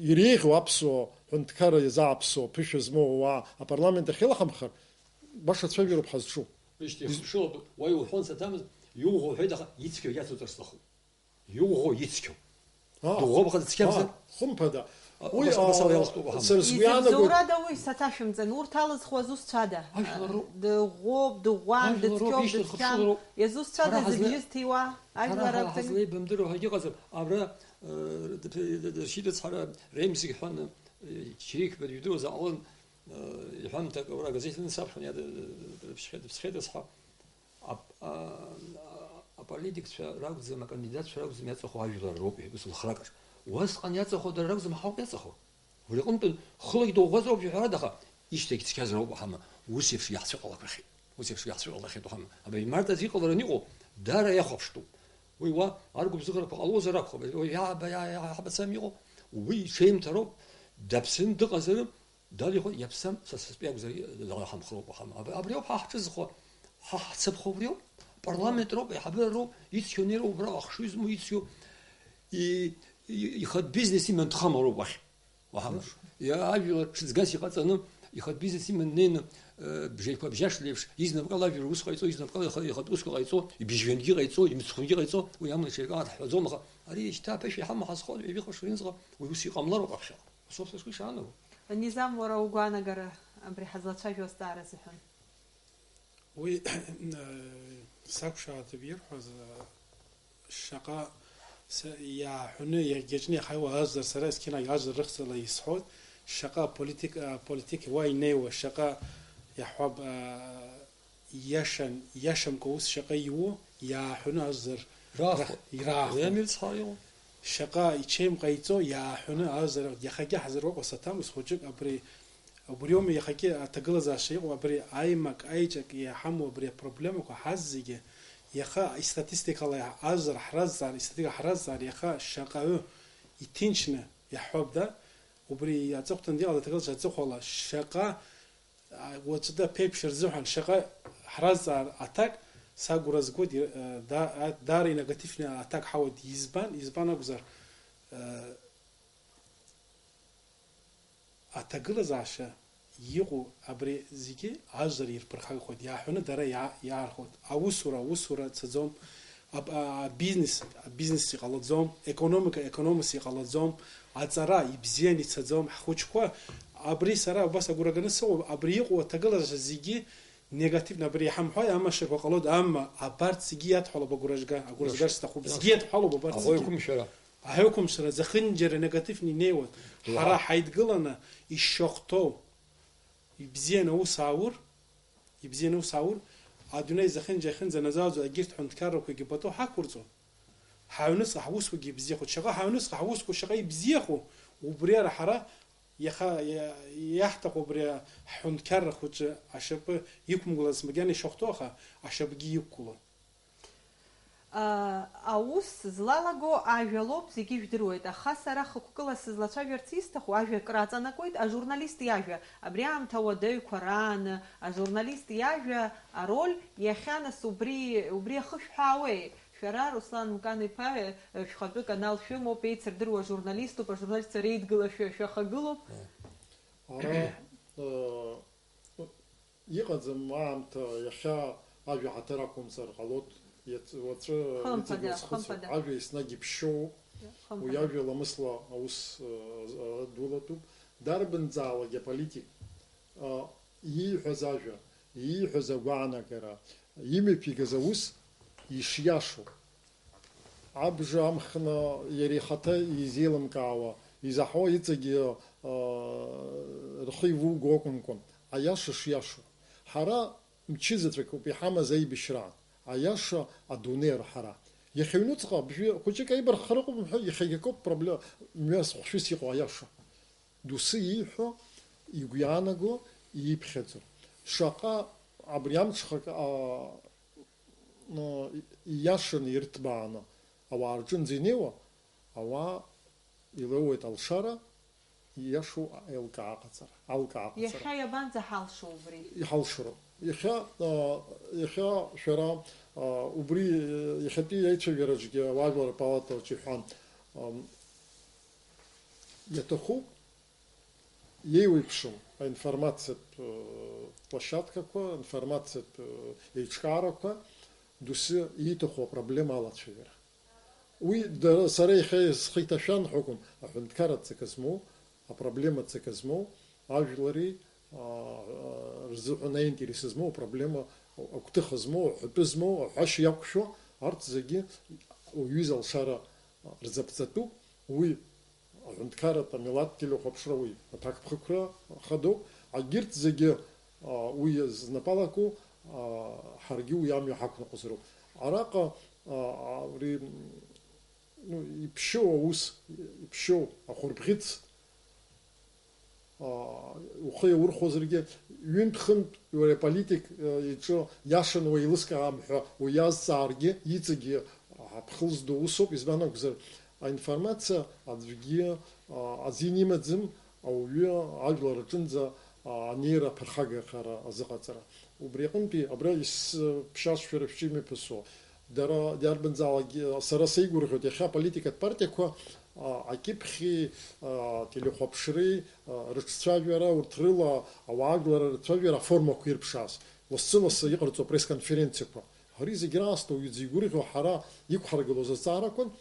Иреиӷьу аԥсуа ҳәынҭқарра иазааԥсоу, ԥышәа змоу ауаа апарламент ахь илаҳамхар, баша цәажәароуп ҳазҿу. Ишьҭеихԥшылоуп, уа иуҳәон саҭамыз, иуӷәӷәо уҳәеит, аха ицқьоу иацуҵар сҭахуп. Иуӷәӷәо ицқьоу. Аа. Дыӷәӷәо баҟа дыцқьамзар? Аа, хымԥада. А, уи, убас, убас а, ала иалхтәуп, аҳама. Сара сгәы иаанагоит. Изыбзоурада уи саҭашәымҵан, урҭ алызхуа зусҭцәада? Ажәлар роуп. Дыӷәӷәоуп, дыӷәӷәан, Ажәлар роуп, дыцқьоуп, ишьҭырхыԥшыло дыцқьан. Роуп. Иазусҭцәада ҳара ҳазле-, зыбжьы зҭиуа? Ҳара Ажәлар ҳа-, акәӡами? Ҳазлеибамдыруа ҳәа акгьы ыҟаӡам. Абра, э, д-, д-, дыршьит ацҳара, Ремзик ҳәа, э, Чирик быржәдыруаз аҟалон, э, иҳәамҭак аура агазеҭ анысаԥхьон, иад-, дыԥсхьеит, дыԥсхьеит азҳәа. Ап-, а, а, аполитикцәа ракәӡам, акандидатцәа ракәӡам иаҵахо ажәлар роуп, ус лхракаҿ. Уасҟан иаҵахо дара ракәӡам, ҳауп иаҵахо. Убри аҟынтәи хылагь дыӷәӷәазар ауп ишәҳәар, аха ишьҭагь цқьазар ауп, аҳама, ус еиԥш иаҳцәыҟалақәахьеит. Ус еиԥш иаҳцәыҟалахьеит, аҳама. Абри Март азы иҟалараны иҟоу даара иахәаԥштәуп. Уи уа аргәыбзыӷрақәа ҟалозар акәхап, уи иаба-, иа-, иа-, иаҳбацам иҟоу, уи иҽеимҭароуп, даԥсаны дыҟазарым, Далихо иаԥсам, са састәи акәзар, дала ҳамхроуп, аха аб-, абри ауп ҳа ҳҿызхуа, ҳа ҳцаԥхо убри ауп. Апарламент роуп, аиҳабыра роуп, ицқьоу неироуп, убра ахшыҩ змоу ицқьоу, и-, и-, ихатә бизнес иман дхамароуп уахь. Уаҳамш. Иа-, ажәлар ҽыҵгас иҟаҵаны, ихатә бизнес иман днеины, э, бжеиқәа бжьашла еиԥш, изнапкала ажәлар ус ҟаиҵо, изнапкала иха-, ихатә усқәа ҟаиҵо, ибжьҩангьы ҟаиҵо, имцхәынгьы ҟаиҵо, уи амла иҽеиркаат ҳҳәаӡом, аха ари шьҭа аԥышәа иҳамоу ҳазхо, ҩажәи хәа шықәса рынӡаҟа уи ус иҟамлароуп аԥхьаҟа. Усоуп са сгәы ишаанаго. Низам, уара угәаанагара абри ҳазлацәажәо азҵаара азыҳәан? Уи, э, сақәшаҳаҭуп ирҳәоз, э, шаҟа са-, иааҳәны иагьаҿны иахьаиуа ажәлар, сара есқьынагь ажәлар рыхьӡала исҳәоит, шаҟа политик-, э, политик уа инеиуа, шаҟа иаҳҳәап, э, иашан, иашамкәа ус шаҟа иуу, иааҳәны ажәлар Раахо. Рах-, ираахо. Уи амирцҳа иҟоу. Шаҟа ичеим ҟаиҵо, иааҳәны ажәлар, иахагьы ҳазыруакәа саҭамыз хәыҷык абри, убриоума иахагьы аҭагылазаашьа иҟоу, абри аимак, аиҿак иҳамоу абри апроблемақәа ҳазегьы, иаха истатистикала ажәлар ҳразҵаар, истатистика ҳразҵаар, иаха шаҟаҩы иҭынчны иаҳҳәап, да, убри аҵыхәтәантәи иҟаз аҭагылазаашьа аҵыхәала шаҟа А, уаҵәы аԥеиԥш рзыҳәан шаҟа ҳразҵаар аҭак, сагәра згоит, и-, э, да-, а, даара инегативны аҭак ҳауеит. Избан, избан акәзар, э, аҭагылазаашьа иҟоу абри зегьы ажәлар ирԥырхагахоит, иааҳәаны дара иа-, иаархәоит. Аусура, аусура цаӡом, аб-, а, бизнес, бизнес иҟалаӡом, економика, економика иҟалаӡом, аҵара ибзиан ицаӡом, ҳхәыҷқәа, абри сара убас агәра ганы сыҟоуп, абри иҟоу аҭагылазаашьа зегьы негативны, абри иҳамҳәои, амашақәа ҟалоит, амма абарҭ зегьы иадҳәалоуп агәра зга, агәра згар сҭахуп, зегьы иадҳәалоуп абарҭ зегьы. Аҳәоуқәымшәара. Аҳәоқәымшәара, зехынџьара негативны инеиуеит. Уаҳа. Ҳара ҳаидгыланы ишшахәҭоу, ибзианы аус ааур, Ибзианы ус ааур, адунеи зехьынџьа иахьынӡанаӡааӡо егьырҭ ҳәынҭқаррақәагьы пату ҳақәырҵон. Ҳаҩныҵҟа ҳусқәагьы ибзиахоит. Шаҟа ҳаҩныҵҟа ҳусқәа шаҟа ибзиахо, убри ара ҳара иаха-, иа-, иаҳҭаху абри ҳҳәынҭқарра хәыҷы ашьапы иқәымгылаз макьана ишахәҭоу, аха ашьапгьы иқәгылон. Аус злалаго ажәа лоуп, зегьы ижәдыруеит, аха сара хықәкыла сызлацәажәарц исҭаху ажәа краҵанакуеит, ажурналист иажәа. Абри аамҭа ауадаҩқәа рааны ажурналист иажәа ароль иахьа нас убри, убри ахышәҳәаауеи? Шәара, Руслан Мкан-иԥа, шәхатәы канал шәымоуп, еицырдыруа журналиступ, ажурналистцәа реидгыла шәа-, шәахагылоуп. Ара, э, Иҟаӡам аамҭа, иахьа ажәа ҳаҭыр ақәымҵар ҟалоит, иац-, уаҵәы Хымԥада, иҵегь уазхәыцуеит. Хымԥада. Ажәа еснагь иԥшьоуп, уи Хымԥада. Ажәа ламысла аус, э, э, дулатәуп. Дарбанзаалак аполитик, э, ииҳәаз ажәа, ииҳәаз агәаанагара, имҩаԥигаз аус ишиашоу. Абжа амхны иара ихаҭа изеилымкаауа, изаҳауа иҵегьы, аа, рхы ивуго акәымкәан, аиаша шиашоу. Ҳара мчызаҵәык ауп иҳамаз аибашьраан, аиаша адунеи арҳара. Иахьа аҩнуҵҟа абжьы хәыҷык аибарххара ыҟоуп умҳәа, иахьагь акоуп пробле-, мҩас хәшәыс иҟоу аиаша. Доусы ииҳәо, игәы иаанаго, ииԥхьаӡо. Шаҟа абри амҽхак, аа, ииашаны ирҭбааны ауаа рҿынӡа инеиуа, ауаа илеиуеит алшара, ииашоу аилкааҟаҵара, алкааҟаҵара. Иахьа иабанӡаҳалшо убри? Иҳалшароуп. Иахьа, а, иахьа шәара, а, убри, а, иахьатәи аицәажәараҿгьы ауаажәлар апалатаҿ иҳәан, ам, Иаҭахуп, иеиуеиԥшым аинформациатә, э, площадкақәа, аинформациатә, э, еиҿкаарақәа, доусы ииҭаху апроблема алацәажәара. Уи дара, сара иахьа схы иҭашәан ҳәа акәым, аҳәынҭқарра ҵакы змоу, апроблема ҵакы змоу, ажәлари, а, а, рзыҳәан аинтерес змоу, апроблема агәҭыха змоу, аҳәатәы змоу, аҳәашьа иақәшәо, арҭ зегьы уҩыза алшара рзаԥҵатәуп. Уи аҳәынҭқарратә амилаҭ телехәаԥшра уи аҭакԥхықәра хадоуп. Агьырҭ зегьы, а, уи знапалаку, а, ҳаргьы уи амҩа ҳақәныҟәозароуп. Араҟа, а, а, ри-, ну, иԥшьоу аус, иԥшьоу ахәырбӷьыц, а, ухы иаурхәозаргьы, ҩынтә-хынтә уи аполитик, а, иҿы иашаны уеилыскаам ҳәа уиазҵааргьы, иҵегьы аԥхылз ду усоуп, избан акәзар, аинформациа аӡәгьы, а, азин имаӡам, ауаҩы ажәлар аҿынӡа, а, анеира аԥырхагахара азыҟаҵара. Убри аҟынтәи абра исԥшьаз шәара шәҿы имҩаԥысуа. Дара, иарбанзаалакгьы, сара сеигәырӷьоит, иахьа аполитикатә партиақәа, а, акьыԥхьи, а, телехәаԥшреи, а, рыҿцәажәара, урҭ рыла ауаажәлар рыцәажәара аформақәа ирԥшааз. Лассы-лассы иҟарҵо апресс-конференциақәа. Ари зегь раасҭа уаҩы дзигәырӷьо ҳара иқәҳаргылоз азҵаарақәан,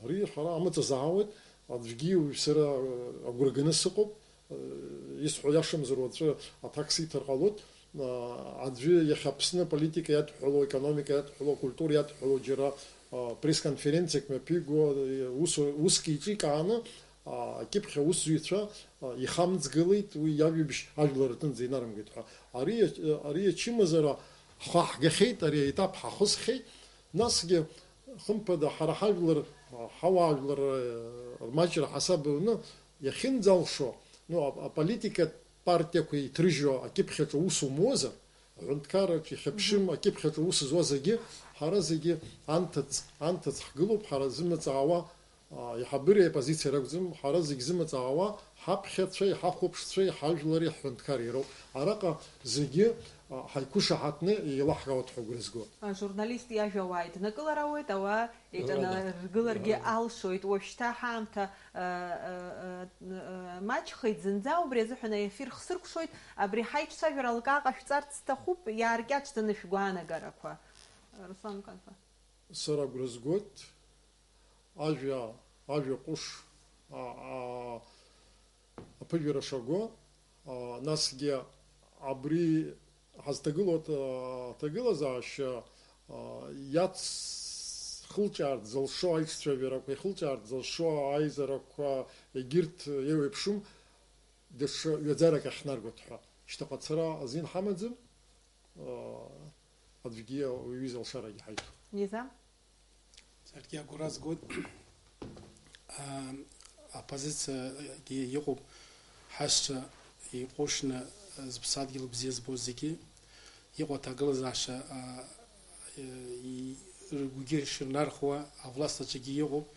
ари ҳара амаҵ азаауеит, аӡәгьы уаҩ сара, э, агәра ганы сыҟоуп, э, исҳәо иашамзар уаҵәы аҭак сиҭар ҟалоит, э, аӡәы иахьа Аԥсны аполитика иадҳәало, аекономика иадҳәало, акультура иадҳәало џьара, э, пресс-конференциак мҩаԥиго, э, ус, уск иҿикааны, э, акьыԥхь аусзуҩцәа, э, ихамҵгылеит, уи иажәабжь ажәлар рҟынӡа инарымгеит ҳәа. Ари, э, ари ачымазара ҳхы ҳгахьеит, ари аетап ҳахысхьеит, насгьы Хымԥада, ҳара ҳажәлар, ҳауаажәлар, э, рмаҷра ҳасаб аҩны иахьынӡалшо, ну, а-, аполитикатә партиақәа иҭрыжьуа акьыԥхь аҿы аус умуазар, аҳәынҭқарраҿ ихьыԥшым, мгм, акьыԥхь аҿы аус зуа зегьы, ҳара зегьы анҭыҵ, анҭыҵ ҳгылоуп, ҳара зымаҵ аауа, а, аиҳабыреи аоппозициеи ракәӡам, ҳара зегь зымаҵ аауа, ҳаԥхьацәеи, ҳахәаԥшцәеи, ҳажәлари ҳҳәынҭқарреи роуп. Араҟа зегьы, а, ҳаиқәышаҳаҭны еилаҳкаауеит ҳәа агәра згоит. Ажурналист иажәа ауаа иднакылар ауеит, ауаа еиҿанаргыларгьы, ҳәарада, алшоит. Уажәшьҭа ҳаамҭа, а, а, а, а, маҷхеит зынӡа, убри азыҳәан аефир хсыркәшоит. Абри ҳаиҿцәажәара алкаа ҟашәҵарц сҭахуп, иааркьаҿӡаны шәгәаанагарақәа. Руслан Канфа. Сара агәра згоит, ажәа, ажәа ҟәыш, а, а, аԥыжәара шаго, а, насгьы абри ҳазҭагылоу аҭ-, аҭагылазаашьа, а, иацхылҿиаарц зылшо аиҿцәажәарақәа, ихылҿиаарц зылшо аизарақәа, егьырҭ еиуеиԥшым, даҽа ҩаӡарак ахьнаргоит ҳәа. Шьҭахь ацара азин ҳамаӡам, а, аӡәгьы уаҩы изалшарагьы ҳаиҭом. Низам? Саргьы агәра згоит. Аа, аоппозициагьы иҟоуп, ҳашьцәа иҟәышны, зыԥсадгьыл бзиа збо зегьы. Иҟоу аҭагылазаашьа, аа, и-, рыгәгьы шырнархуа авласт аҿгьы иҟоуп.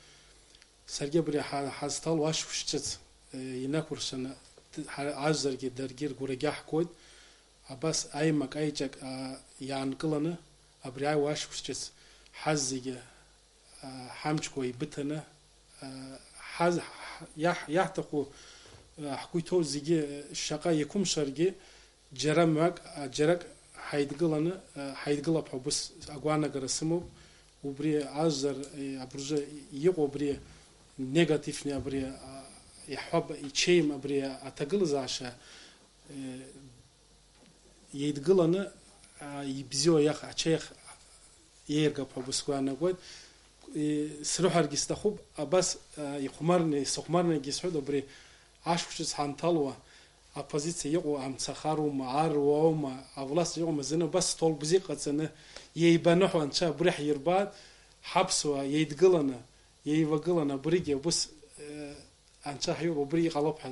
Саргьы абри ҳа-, ҳазҭало ашықәс ҿыц, э, инақәыршәаны, д-, ҳа-, ажәзаргьы даргьы ргәырагьы ҳгоит. Абас аимак-аиҿак, а, иаанкыланы, абри аиуа ашықәс ҿыц ҳаз зегьы, а, ҳамчқәа еибыҭаны, а, ҳаз-, ҳ-, иаҳ-, иаҳҭаху, а, ҳгәы иҭоу зегьы, а, шаҟа иқәымшәаргьы, џьара мҩак, а, џьарак ҳаидгыланы, а, ҳаидгылап ҳәа убыс агәаанагара сымоуп. Убри ажәзар, е, абыржәы иҟоу абри негативни абри, а, иҳәап, ичеим абри аҭагылазаашьа, е, еидгыланы, а, ибзиоу иах-, ачеиах еиаргап ҳәа убас сгәы иаанагоит. Е, срыҳәаргьы сҭахуп, абас, а, ихәмарны, сыхәмарнагьы сҳәоит, убри ашықәс ҳанҭалуа, аоппозициа иҟоу амцахарума, аруаума, авласт иҟоума, зны убас стол бзиа ҟаҵаны, еибаныҳәо анцәа абри ҳирбааит, ҳаԥсуаа еидгыланы, еивагыланы, абригьы убыс, э, анцәа ҳиоуп, убри иҟалап ҳәа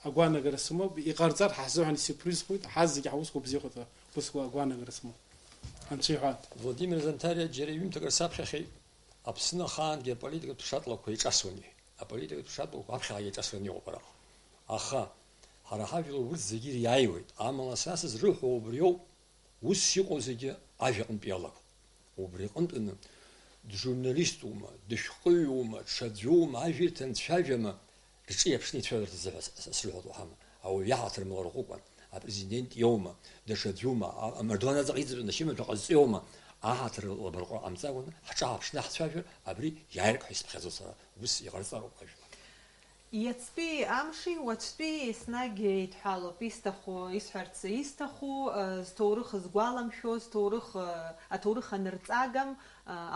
агәаанагара сымоуп, иҟарҵар ҳазыҳәан исиурприз збоит, ҳазегьы ҳусқәа бзиахоит ҳәа, ус агәаанагара сымоуп. Анцәа иҳәа. Владимир Занҭариа, џьара ҩымҭак рсаԥхьахьеит, Аԥсны ахаангьы аполитикатә шатлақәа иҿасуан иҳәеит. Аполитикатә шатлақәа аԥхьаҟагьы иҿасуан иҟоуп араҟа. Аха, ҳара ҳажәлар урҭ зегьы ириааиуеит. Амала сара сызрыҳәо убриоуп, ус иҟоу зегьы ажәаҟынтә иалагоуп. Убри аҟынтәаны, джурналистума, дышәҟәыҩҩума, ҽаӡәума, ажәа ирҭ анцәажәама, Рҿи аԥшни ицәажәарц азыҳәа с-, с-, срыҳәоит уҳәама? Ауаҩы иаҳаҭыр мларҟәыкәа, апрезидент иоума, даҽаӡәума, а-, амардуан аҵаҟа иҵатәаны ашьымҩаҭәа ҟазҵо иоума, аҳаҭыр лабарҟа ҟамҵакәаны ҳҿаҳаԥшны ҳцәажәар, абри иааирк ҳәа исыԥхьаӡо сара, ус иҟарҵароуп ажәлар. Иацтәи амши уаҵәтәи еснагь еидҳәалоуп, исҭаху, исҳәарц исҭаху, э, зҭоурых згәаламшәо, зҭоурых, э, аҭоурых анырҵагам, э,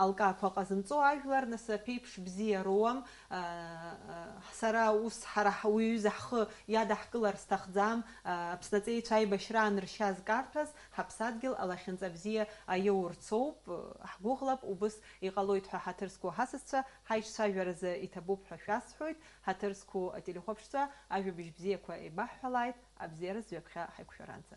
алкаақәа ҟазымҵо ажәлар, нас аԥеиԥш бзиа роуам, э, э, сара ус ҳара ҳ-, уи аҩыза ҳхы иадаҳкылар сҭахӡам, э, Аԥсны аҵеицәа аибашьра аныршьа зкарҭәаз, ҳаԥсадгьыл алахьынҵа бзиа аиоурцоуп, э, ҳгәыӷлап, убыс иҟалоит ҳәа ҳаҭыр зқәу ҳасасцәа, ҳаиҿцәажәаразы иҭабуп ҳәа шәасҳәоит, ҳаҭыр зқәу ателехәаԥшцәа, ажәабжь бзиақәа еибаҳҳәалааит, абзиараз ҩаԥхьа ҳаиқәшәаранӡа.